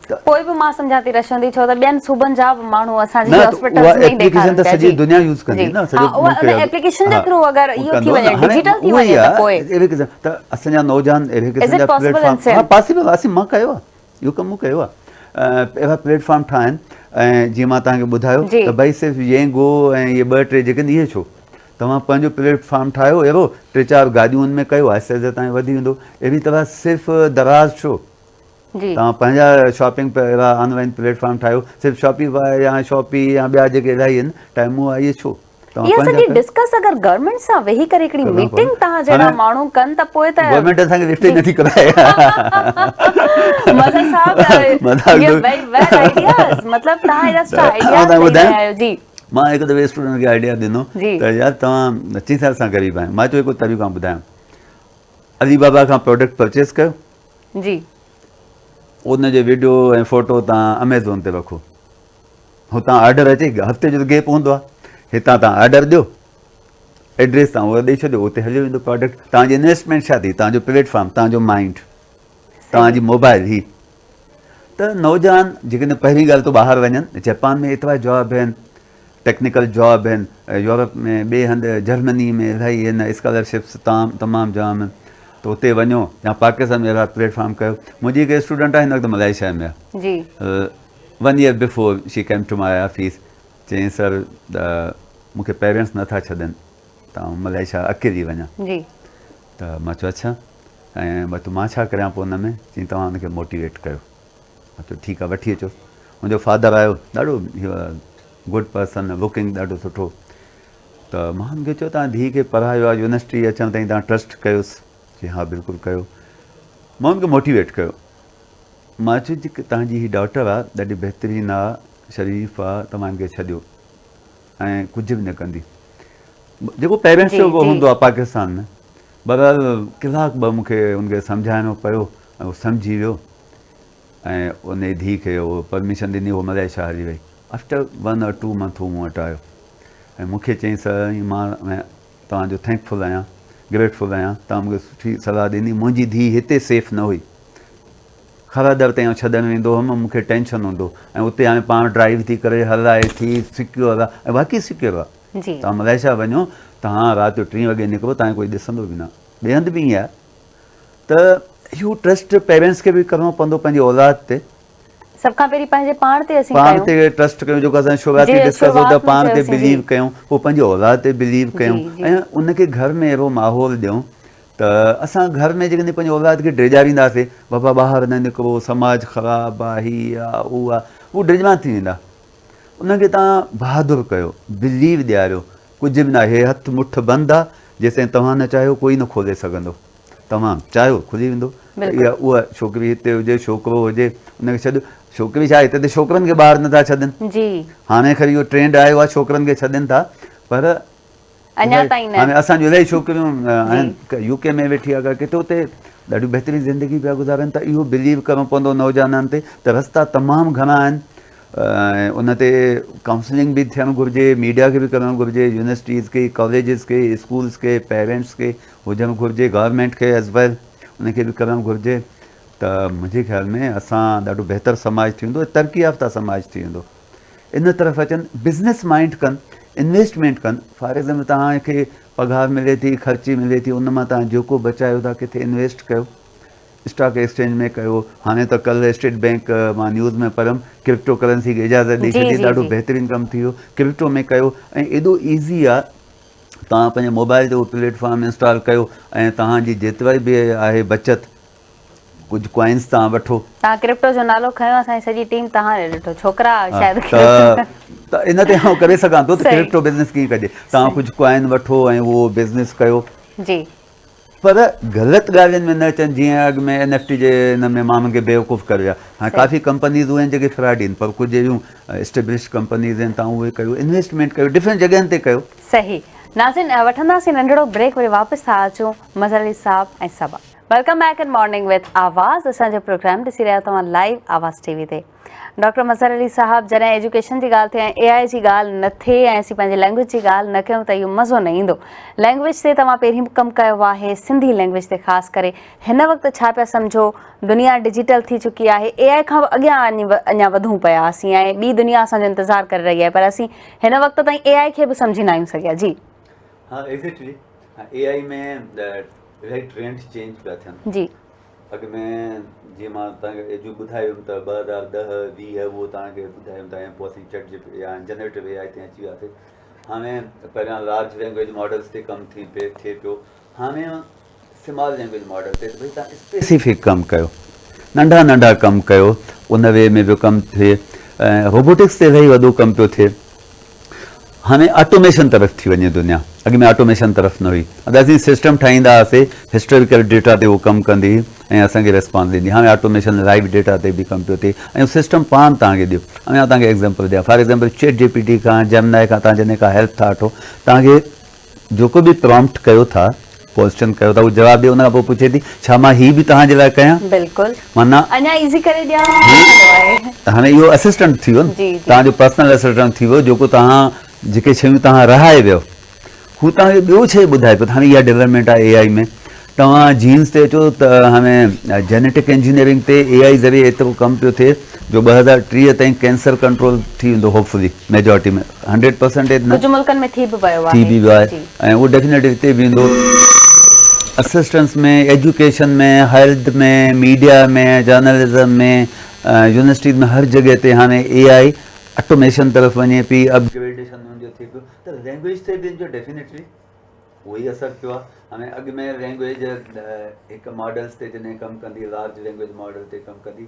ته پوء به مان سمجهان ٿي رش هوندي ڇو ته ٻين صوبن جا به ماڻهو اسان جي هاسپيٽلز ۾ ئي ڏيکارن پيا سڄي دنيا يوز ڪندي نه سڄو ملڪ ان ايپليڪيشن جي ٿرو اگر اهو ٿي وڃي ڊجيٽل ٿي وڃي ته پوء اهڙي قسم ته اسان جا نوجوان اهڙي قسم جا پليٽ فارم ها پاسيبل اسين مان ڪيو آهي اهو ڪم مون ڪيو آهي اهڙا پليٽ فارم ٺاهن ۽ جيئن مان توهان کي ٻڌايو ته ڀئي صرف يينگو ۽ اهي ٻه ٽي جيڪي اهي ڇو توهان پنهنجو پليٽ فارم ٺاهيو اهڙو ٽي چار گاڏيون ان ۾ ڪيو آهستي آهستي توهان وڌي ويندو اهڙي طرح صرف دراز ڇو توهان پنهنجا شاپنگ اهڙا آن لائن پليٽ فارم ٺاهيو صرف شاپي فائي يا شاپي يا ٻيا جيڪي الاهي آهن ٽائمو آهي اهي ڇو اها سڄي ڊسڪس اگر گورنمينٽ سان ويهي ڪري هڪڙي ميٽنگ توهان جهڙا ماڻهو ڪن ته پوء ته گورنمينٽ اسان کي لفٽ ئي نٿي ڪرائي مظهر صاحب ويري ويل آئيڊياز مطلب توهان ايڏا سٺا آئيڊياز ڏئي رهيا آهيو جي مان هڪ دفعي اسٽوڊنٽ کي آئيڊيا ڏنو ته يار توهان چئي سال اسان غريب آهيون مان چيو هڪ طريقو آئون ٻڌايان علي بابا کان پروڊڪٽ پرچيز ڪيو جي ان جو ويڊيو ۽ فوٽو توهان اميزون تي رکو هتان آرڊر اچي هفتي جو گيپ هوندو آهي هتان توهان آرڊر ڏيو ايڊريس توهان اها ڏئي ڇڏيو اتي هليو ويندو پروڊڪٽ توهان جي انويسٽمينٽ ڇا ٿي توهان جو پليٽ فارم توهان جو مائنڊ توهان جي موبائل هي ته نوجوان جيڪڏهن پهرين ڳالهه ته ٻاهر وڃن جپان ۾ ايترا جاب آهن ٽيڪنيڪل جاب آهن يورپ ۾ ٻئي هنڌ جرمني ۾ الاهي آهن اسڪالرشپس تام تمام جام آهن ته اتي وڃو يا پاڪستان ۾ اهڙا پليٽ فارم ڪيو منهنجي هڪ اسٽوڊنٽ آهي هن وقت ملائيشيا ۾ آهي جي one year before she came to my office چيائين سر مون کي پيرنٽس نٿا ڇڏن ته آئون ملائيشيا اڪيلي وڃان جي ته مان چيو اڇا ۽ مان چيو مان ڇا ڪريان پوء ان ۾ چيائين توهان ان کي موٽيويٽ ڪيو مان چيو ٺيڪ آهي وٺي اچوس منهنجو فادر آيو ڏاڍو گڊ پرسن لڪنگ ڏاڍو سٺو ته مان هن کي چيو توهان ڌيء کي پڙهايو آهي يونيورسٽي اچڻ تائين توهان ٽرسٽ ڪيوس چيائين ها بلڪل ڪيو مان هن کي موٽيويٽ ڪيو مان چيو جيڪي توهان جي هي ڊاٽر آهي ڏاڍي بهترين آهي شريف آهي توهان هن کي ڇڏيو ۽ ڪجهه به نه ڪندي جيڪو پيرنٽس جو هوندو آهي پاڪستان ۾ بهرحال ڪلاڪ ٻه مون کي ان کي سمجهائڻو پيو ۽ هو سمجهي ويو ۽ ان جي ڌيء کي هو پرميشن ڏني هو ملائيشيا هلي وئي after one or two month هو مون وٽ آيو ۽ مون کي چيائين سر مان توهان جو thank فل آهيان گريٽ فل آهيان توهان مون کي سٺي صلاح ڏني منهنجي ڌيء هتي سيف نه هئي خرا در تائين آئون ڇڏڻ ويندو هئم مون کي ٽينشن هوندو ۽ اتي هاڻي پاڻ ڊرائيو ٿي ڪري هلائي ٿي سڪيور آهي ۽ واقعي سڪيور آهي جي. توهان ملائيشيا وڃو توهان رات جو ٽين وڳي نڪرو توهان کي ڪوئي ڏسندو به نه ٻئي هنڌ به ائين آهي ته اهو ٽرسٽ پيرنٽس کي به ڪرڻو پوندو پنهنجي اولاد تي. سڀ کان پهرين پنهنجي پاڻ تي اسين پاڻ تي ٽرسٽ ڪيون جيڪو اسان شروعاتي ڊسڪس هو ته پاڻ تي بليو ڪيون پوء پنهنجي اولاد تي بليو ڪيون ۽ ان کي گهر ۾ اهڙو ماحول ڏيون. ته اسان گهر ۾ جيڪڏهن پنهنجي اولاد کي ڊيڄارينداسين بابا ٻاهر نه نڪرو سماج خراب آ هي آ هو آ هو ڊڄمان ٿي ويندا انهن کي توهان بهادر ڪيو بليو ڏياريو ڪجهه به ناهي هٿ مٺ بند آ جيستائين توهان نه چاهيو ڪوئي نه کولي سگهندو توهان چاهيو کلي ويندو ته اها اها ڇوڪري هتي هجي ڇوڪرو هجي ان کي ڇڏ ڇوڪري ڇا هتي ته ڇوڪرن کي ٻاهر نٿا ڇڏن جي هاڻي خير اهو ٽرينڊ آيو آهي ڇوڪرن کي ڇڏن ٿا پر اڃا تائين نه هاڻي اسان جون الاهي ڇوڪريون آهن يو ڪي ۾ ويٺي آهي ڪٿي اتي ڏاڍي بهترين زندگي پيا گذارن ته اهو بليو ڪرڻو پوندو نوجوانن تي ته رستا تمام گهڻا آهن ۽ ان تي ڪائونسلنگ به ٿيڻ گهرجي ميڊيا کي به ڪرڻ گهرجي يونيورسٽيز کي ڪاليجز کي اسڪولز کي پيرنٽس کي هجڻ گهرجي گورنمينٽ کي ايز ويل ان کي به ڪرڻ گهرجي ته منهنجي خيال ۾ اسان ڏاڍو بهتر سماج ٿي ويندو ترقي يافته سماج ٿي ويندو ان طرف اچن بزنس مائنڊ ڪن انويسٽمينٽ ڪن فار ايگزامپل توهان کي پگهار ملي ٿي خرچي ملي ٿي ان مان توهان جيڪو بچايو ٿا ڪٿي انويسٽ ڪيو اسٽاڪ ايڪسچينج ۾ ڪيو هاڻي ته ڪلهه اسٽيٽ بينڪ مان نيوز ۾ پڙهيم ڪرپٽو ڪرنسي کي اجازت ڏئي ڇڏي ڏاڍو بهترين ڪم ٿي ويو ڪرپٽو ۾ ڪيو ۽ ايڏو ايزي آ توهان پنهنجي موبائل تي اهو پليٽ فارم انسٽال ڪيو ۽ توهان جي جيترائي به آهي بچت ڪجهه ڪوائنس توهان وٺو. توهان ڪرپٽو جو نالو کنيو اسان جي سڄي ٽيم توهان ڏي ڏٺو ڇوڪرا شايد ڪرپٽو ته ان تي آئون ڪري سگهان ٿو ته ڪرپٽو بزنس ڪيئن ڪجي توهان ڪجهه ڪوائن وٺو ۽ اهو بزنس ڪيو. جي. پر غلط ڳالهين ۾ نه اچن جيئن اڳ ۾ اين ايف ٽي جي ان ۾ ماڻهن کي بيوقوف ڪري ويا هاڻي ڪافي ڪمپنيز اهي آهن جيڪي فراڊ آهن پر ڪجهه اهڙيون اسٽيبلش ڪمپنيز آهن تان اهي ڪيو انويسٽمينٽ ڪيو ڊفرنٽ جڳهين تي ڪيو. صحيح ناظرين وٺنداسين ننڍڙو بريڪ وري واپس ٿا اچون مظهر علي صاحب ۽ Saba. Welcome back in morning with Awaz اسان جو پروگرام ڏسي رهيا توهان لائيو آواز ٽي وي تي ڊاڪٽر مظهر علي صاحب جڏهن ايجوڪيشن جي ڳالهه ٿئي ۽ اي آء جي ڳالهه نه ٿئي ۽ اسين پنهنجي لينگويج جي ڳالهه نه ڪيون ته اهو مزو نه ايندو لينگويج تي توهان پهرين به ڪم ڪيو آهي سنڌي لينگويج تي خاص ڪري هن وقت ڇا پيا سمجهو دنيا ڊجيٽل ٿي چڪي آهي اي آء کان به اڳيان اڃا وڌون پيا اسين ۽ ٻي دنيا اسان جو انتظار ڪري رهي آهي پر اسين هن وقت تائين اي آء کي به سمجهي نه آهيون سگهيا جي ها ايگزيڪٽلي اي آء ۾ الاهي ٽرينڊ چينج پيا ٿين جي اڳ ۾ جيئن مان توهان کي ايجو ٻڌايو هيم ته 2010 20 اهو توهان کي ٻڌايو هيم ته پوء اسين چيٽ جي پي يا جنريٽو اي آء تي اچي وياسي هاڻي پهريان لارج لينگويج ماڊلز تي ڪم ٿي پي ٿئي پيو هاڻي سمال لينگويج ماڊل تي ڀئي توهان اسپيسيفڪ ڪم ڪيو ننڍا ننڍا ڪم ڪيو ان وي ۾ به ڪم ٿئي ۽ روبوٽڪس تي الاهي وڏو ڪم پيو ٿئي هاڻي آٽوميشن طرف ٿي وڃي دنيا اڳ ۾ آٽوميشن طرف نه هئي اڳ اسين سسٽم ٺاهيندا هئاسي هسٽوريڪل ڊيٽا تي اهو ڪم ڪندي هئي ۽ اسان کي ريسپانس ڏيندي هاڻي آٽوميشن لائيو ڊيٽا تي به ڪم پيو ٿئي ۽ سسٽم پاڻ توهان کي ڏيو هاڻي آئون توهان کي ايگزامپل ڏيان for example chat G P T کان جيمنائي کان توهان جڏهن ڪا هيلپ ٿا وٺو توهان کي جيڪو به پرامپٽ ڪيو ٿا ڪوئسچن ڪيو ٿا هو جواب ڏي ان کان پوء پڇي ٿي ڇا مان هي به توهان جي لاء ڪيان بلڪل معنيٰ اڃا ايزي ڪري ڏيان هاڻي اهو اسسٽنٽ ٿي ويو نه توهان جو پرسنل اسسٽنٽ ٿي ويو جيڪو توهان جيڪي شيون توهان رهائي ويو هو توهان کي ٻيو شيء ٻڌائي پيو ته هاڻي اها ڊولپمينٽ آهي اي آء ۾ توهان جينز تي اچو ته هاڻي جينيٽڪ انجنيئرنگ تي اي آء ذريعي ايترو ڪم پيو ٿئي جو 2030 تائين ڪينسر ڪنٽرول ٿي ويندو هوپ فلي ميجارٽي ۾ هنڊريڊ پرسنٽيج نه ڪجهه ملڪن ۾ ٿي به ويو آهي ٿي به ويو آهي ۽ اهو ڊيفينيٽلي هتي به ايندو assistance ۾ education ۾ health ۾ media ۾ journalism ۾ universities ۾ هر جڳهه تي هاڻي اي آء اٽوميشن طرف وڃي پئي اپ گريڊيشن ان جو ٿئي پيو ته لينگويج تي به ان جو ڊيفينيٽلي اهو ئي اثر پيو آهي هاڻي اڳ ۾ لينگويج هڪ ماڊلز تي جڏهن ڪم ڪندي لارج لينگويج ماڊل تي ڪم ڪندي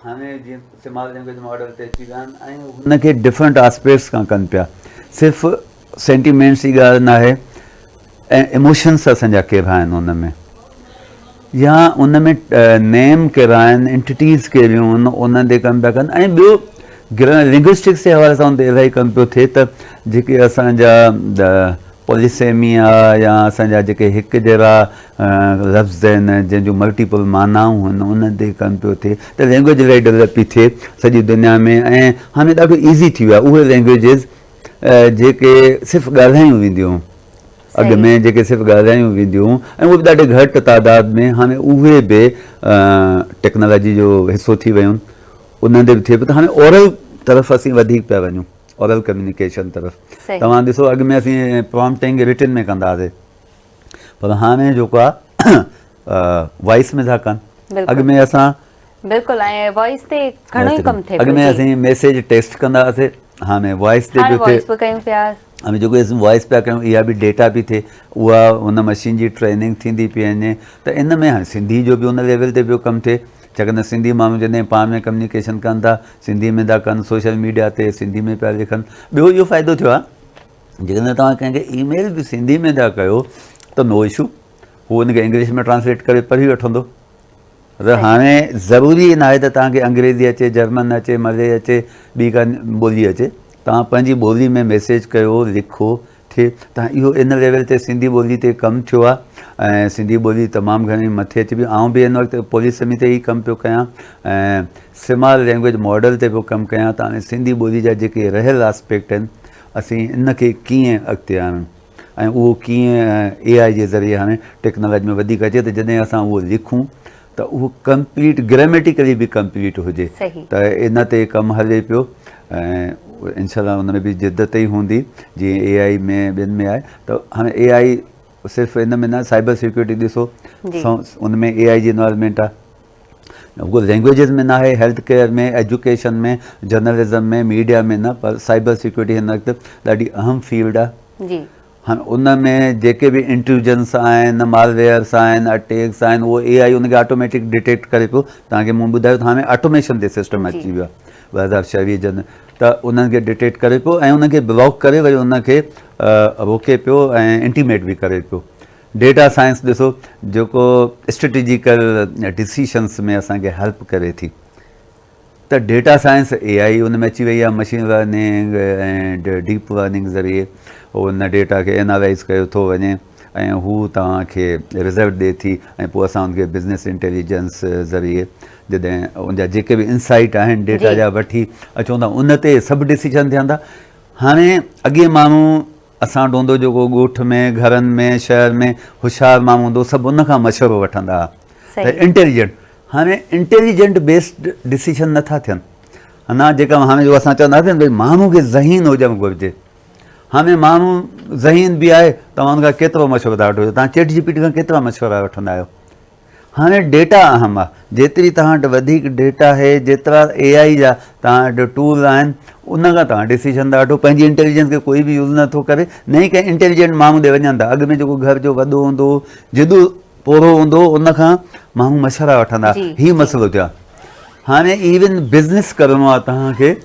هاڻي جيئن سمال لينگويج ماڊل تي اچي ويا آهن ۽ هن کي ڊفرنٽ آسپيڪٽس کان ڪن پيا صرف سينٽيمينٽس جي ڳالهه ناهي ۽ ايموشنس اسان جا ڪهڙا آهن ان ۾ يا ان ۾ نيم ڪهڙا آهن انٽيٽيز ڪهڙيون آهن انهن تي ڪم پيا ڪن ۽ ٻيو لنگوسٽڪس جي حوالي سان ان تي الاهي ڪم پيو ٿئي ته جيڪي اسان جا پوليسيمي آ يا اسان جا جيڪي هڪ جهڙا لفظ آهن جنهن جون ملٽيپل معنائون آهن انهن تي ڪم پيو ٿئي ته لينگويج الاهي ڊولپ پئي ٿئي سڄي دنيا ۾ ۽ هاڻي ڏاڍو ايزي ٿي ويو آهي اهي لينگويجز جيڪي صرف ڳالهايون وينديون هيون اڳ ۾ جيڪي صرف ڳالهايون وينديون هيون ۽ اهي به ڏاڍي گهٽ تعداد ۾ هاڻي اهي به ٽيڪنالاجي جو حصو ٿي ويون انهن تي به ٿئي پيو ته هاڻي اورل طرف اسين وڌيڪ پيا وڃون اورل ڪميونيڪيشن طرف توهان ڏسو اڳ ۾ اسين پرامپٽنگ رٽن ۾ ڪندا هئاسي پر هاڻي جيڪو آهي وائس ۾ ٿا ڪن اڳ ۾ اسان بلڪل ۽ وائس تي گهڻو ئي ڪم ٿئي اڳ ۾ اسين ميسيج ٽيڪسٽ ڪندا هئاسي هاڻي وائس تي به ٿئي وائس به ڪيون پيا هاڻي جيڪو اسين وائس پيا ڪيون اها به ڊيٽا پئي ٿئي اها ان مشين جي ٽريننگ ٿيندي پئي وڃي ته ان ۾ هاڻي سنڌي جو به ان ليول تي پيو ڪم ٿئي ڇاڪاڻ ته سنڌي ماڻهو جڏهن پاڻ ۾ ڪميونيڪيشن ڪن ٿا سنڌي ۾ ٿا ڪن سوشل ميڊيا تي سنڌي ۾ پيا لکن ٻيو اهو فائدو ٿيو آهي جيڪڏهن توهان ڪنهن کي اي ميل به سنڌي ۾ ٿا ڪيو ته نو اشو هو ان کي انگلش ۾ ٽرانسليٽ ڪري پڙهي وٺندو ته هاڻي ضروري نه آهي ته توهان کي انگريزي اچي، جرمن اچي، ملئي اچي، ٻي ڪا ٻولي اچي. توهان پنهنجي ٻولي ۾ ميسيج ڪيو، لکو ٿئي ته اهو ان ليول تي سنڌي ٻولي تي ڪم ٿيو آهي ۽ سنڌي ٻولي تمام گهڻي مٿي اچي پئي. آئون به هن وقت پوليسمي تي ئي ڪم پيو ڪيان ۽ سمال لينگويج ماڊل تي پيو ڪم ڪيان ته هاڻي سنڌي ٻولي جا جيڪي رهيل آسپيڪٽ آهن اسين ان کي ڪيئن اڳتي آڻيون. ۽ اهو ڪيئن اي آء جي ذريعي هاڻي ٽيڪنالاجي ۾ وڌيڪ اچي ته جڏهن اسان اهو لکون ته اهو ڪمپليٽ گريميٽيڪلي به ڪمپليٽ هجي ته ان تي ڪم هلي پيو ۽ انشاء الله ان ۾ به جدت ئي هوندي جيئن اي آء ۾ ٻين ۾ آهي ته هاڻي اي آء صرف ان ۾ نه سائبر سيڪيورٽي ڏسو ان ۾ اي آء جي انوالومينٽ آهي رڳو لينگويجز ۾ ناهي health care ۾ education ۾ journalism ۾ media ۾ نه پر سائبر سيڪيورٽي هن وقت ڏاڍي اهم فيلڊ آهي جي هاڻي ان ۾ جيڪي به انٽروجنس آهن مالويئرس آهن اٽيڪس آهن اهو اي آئي ان کي آٽوميٽڪ ڊٽيڪٽ ڪري پيو توهان کي مون ٻڌايو ته هاڻي آٽوميشن تي سسٽم اچي ويو آهي 2026 جن ته انهن کي ڊٽيڪٽ ڪري پيو ۽ انهن کي بلاڪ ڪري وري ان کي روڪي پيو ۽ انٽيميٽ به ڪري پيو ڊيٽا سائنس ڏسو جيڪو اسٽريٽجيڪل ڊسيشنس ۾ اسان کي هيلپ ڪري ٿي ته ڊيٽا سائنس اي آئي ان ۾ اچي وئي آهي مشين لرننگ ۽ ڊيپ لرننگ ذريعي ان ڊيٽا کي انالائز ڪيو ٿو وڃي ۽ هو توهان کي رزلٽ ڏي ٿي ۽ پوء اسان ان کي بزنس انٽيليجنس ذريعي جڏهن ان جا جيڪي به انسائٽ آهن ڊيٽا جا وٺي اچون ٿا ان تي سڀ ڊسيشن ٿين ٿا هاڻي اڳي ماڻهو اسان وٽ هوندو جيڪو ڳوٺ ۾ گهرن ۾ شهر ۾ هوشيار ماڻهو هوندو سڀ ان کان مشورو وٺندا ها ته انٽيليجنٽ هاڻي انٽيليجنٽ بيسڊ ڊسيشن نٿا ٿين انا جيڪا هاڻي جو اسان چوندا هئاسين ڀئي ماڻهو کي ذهين هجڻ گهرجي هاڻي ماڻهو ذهين به آهي توهان ان کان ڪيترو مشورو ٿا وٺو توهان چيٽ جي پي ٽي کان ڪيترا مشورا وٺندا آهيو هاڻي ڊيٽا اهم آ جيتري توهان وٽ وڌيڪ ڊيٽا آهي جيترا اي آئي جا توهان وٽ ٽول آهن ان کان توهان ڊسيشن ٿا وٺو پنهنجي انٽيليجنس کي ڪوئي به يوز نٿو ڪري نه ئي ڪنهن انٽيليجنٽ ماڻهو ڏي وڃن ٿا اڳ ۾ جيڪو گهر جو وڏو هوندو هو جيڏو پوڙهو هوندو هو ان کان ماڻهو مشورا وٺندا هي مسئلو ٿيو آ هاڻي ايون بزنس ڪرڻو آ توهان کي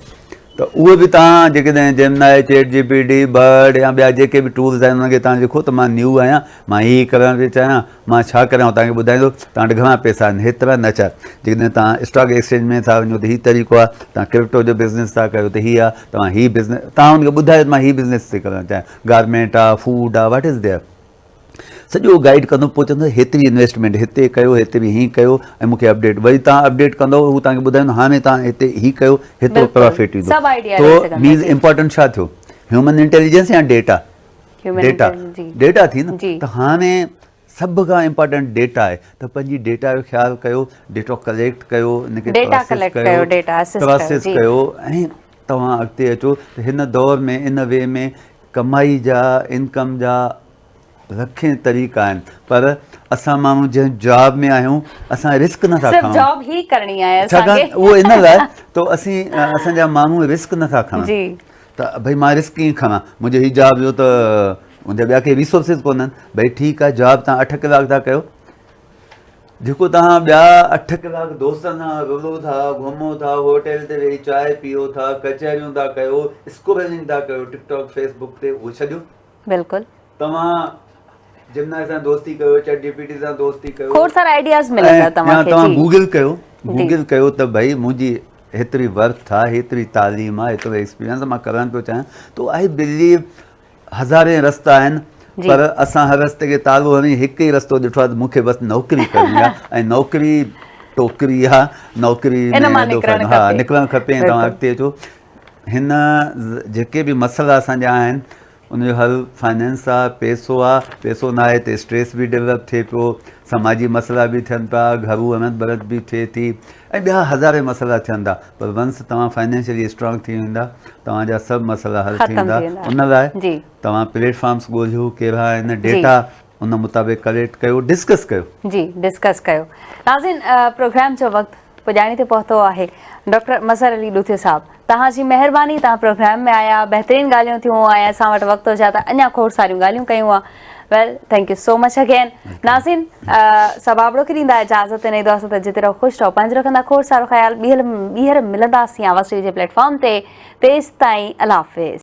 ته اهو به توهان جيڪڏهن Gemini, chat G P T, Bard يا ٻيا جيڪي به ٽولز آهن انهن کي توهان لکو ته مان نيو آهيان مان هي هي ڪرڻ ٿي چاهيان مان ڇا ڪريان هو توهان کي ٻڌائيندو توهان وٽ گهڻا پئسا آهن هيترا نه ڇا جيڪڏهن توهان اسٽاڪ ايڪسچينج ۾ ٿا وڃو ته هي طريقو آهي توهان ڪرپٽو جو بزنس ٿا ڪيو ته هي آهي توهان هي بزنس توهان ان کي ٻڌايو ته مان هي بزنس ٿي ڪرڻ چاهيان گارمينٽ آهي فوڊ آهي واٽ از there سڄو گائيڊ ڪندو پوء چوندو هيتري انويسٽمينٽ هتي ڪيو هيتري هين ڪيو ۽ مونکي اپڊيٽ وري توهان اپڊيٽ ڪندو هو توهان کي ٻڌائيندو هاڻي توهان هتي هي ڪيو هيترو پرافٽ ايندو تو مينز امپورٽنٽ ڇا ٿيو هيومن انٽيليجنس يا ڊيٽا ڊيٽا ڊيٽا ٿي نه ته هاڻي سڀ کان امپورٽنٽ ڊيٽا آهي ته پنهنجي ڊيٽا جو خيال ڪيو ڊيٽا ڪليڪٽ ڪيو ان کي پروسيس ڪيو پروسيس ڪيو ۽ توهان اڳتي اچو ته هن دور ۾ ان وي ۾ ڪمائي جا انڪم جا لکين طريقا آهن پر اسان ماڻهو جنهن جاب ۾ آهيون اسان رسڪ نه ٿا کڻون جاب هي ڪرڻي آهي اسان کي اهو ان لاء ته اسين اسان جا ماڻهو رسڪ نه ٿا کڻن جي ته ڀئي مان رسڪ ڪيئن کڻان منهنجو هي جاب جو ته منهنجا ٻيا ڪي ريسورسز ڪونهن ڀئي ٺيڪ آهي جاب تان 8 ڪلاڪ ٿا ڪيو جيڪو توهان ٻيا 8 ڪلاڪ دوستن سان رلو ٿا گهمو ٿا هوٽل تي ويهي چانهه پيئو ٿا ڪچهريون ٿا ڪيو اسڪرولنگ ٿا ڪيو ٽڪ ٽاڪ فيس بڪ تي اهو ڇڏيو بلڪل توهان جمنائي سان دوستي ڪيو چيٽ جي پي ٽي سان دوستي ڪيو کوڙ سارا آئيڊياز ملندا توهان کي توهان گوگل ڪيو گوگل ڪيو ته ڀئي منهنجي هيتري ورٿ آ هيتري تعليم آ هيترو ايڪسپيرينس مان ڪرڻ پيو چاهيان ته آئي بليو هزارين رستا آهن پر اسان هر رستي کي تالو هڻي هڪ ئي رستو ڏٺو آهي ته مون کي بس نوڪري ڪرڻي آهي ۽ نوڪري ٽوڪري آهي نوڪري ۾ ايڏو فائدو ها نڪرڻ کپي ۽ توهان اڳتي اچو هن جيڪي به مسئلا اسان جا آهن ان جو حل فائنانس آ پيسو آ پيسو نه آهي ته اسٽريس به ڊولپ ٿئي پيو سماجي مسئلا به ٿين پيا گهرو اڻت بڻت به ٿئي ٿي ۽ ٻيا هزارين مسئلا ٿين ٿا پر ونس توهان فائنانشلي اسٽرانگ ٿي ويندا توهان جا سڀ مسئلا حل ٿي ويندا ان لاء توهان پليٽ فارمس ڳولهيو ڪهڙا آهن ڊيٽا ان مطابق ڪليڪٽ ڪيو ڊسڪس ڪيو جي ڊسڪس ڪيو ناظرين پروگرام جو وقت. پڄاڻي تي پهتو آهي. ڊاڪٽر مظهر علي ڏوٿيو صاحب توهان جي مهرباني توهان پروگرام ۾ آيا بهترين ڳالهيون ٿيون ۽ اسان وٽ وقت هجي ها ته اڃا کوڙ ساريون ڳالهيون ڪيون ها well thank you so much again ناظرين سبابڙو کي ڏيندا اجازت انهي دعا سان ته جتي رهو خوش رهو پنهنجو رکندا کوڙ سارو خيال ٻيهر ملنداسين آواز ٽي وي جي پليٽ فارم تي تيستائين الله حافظ.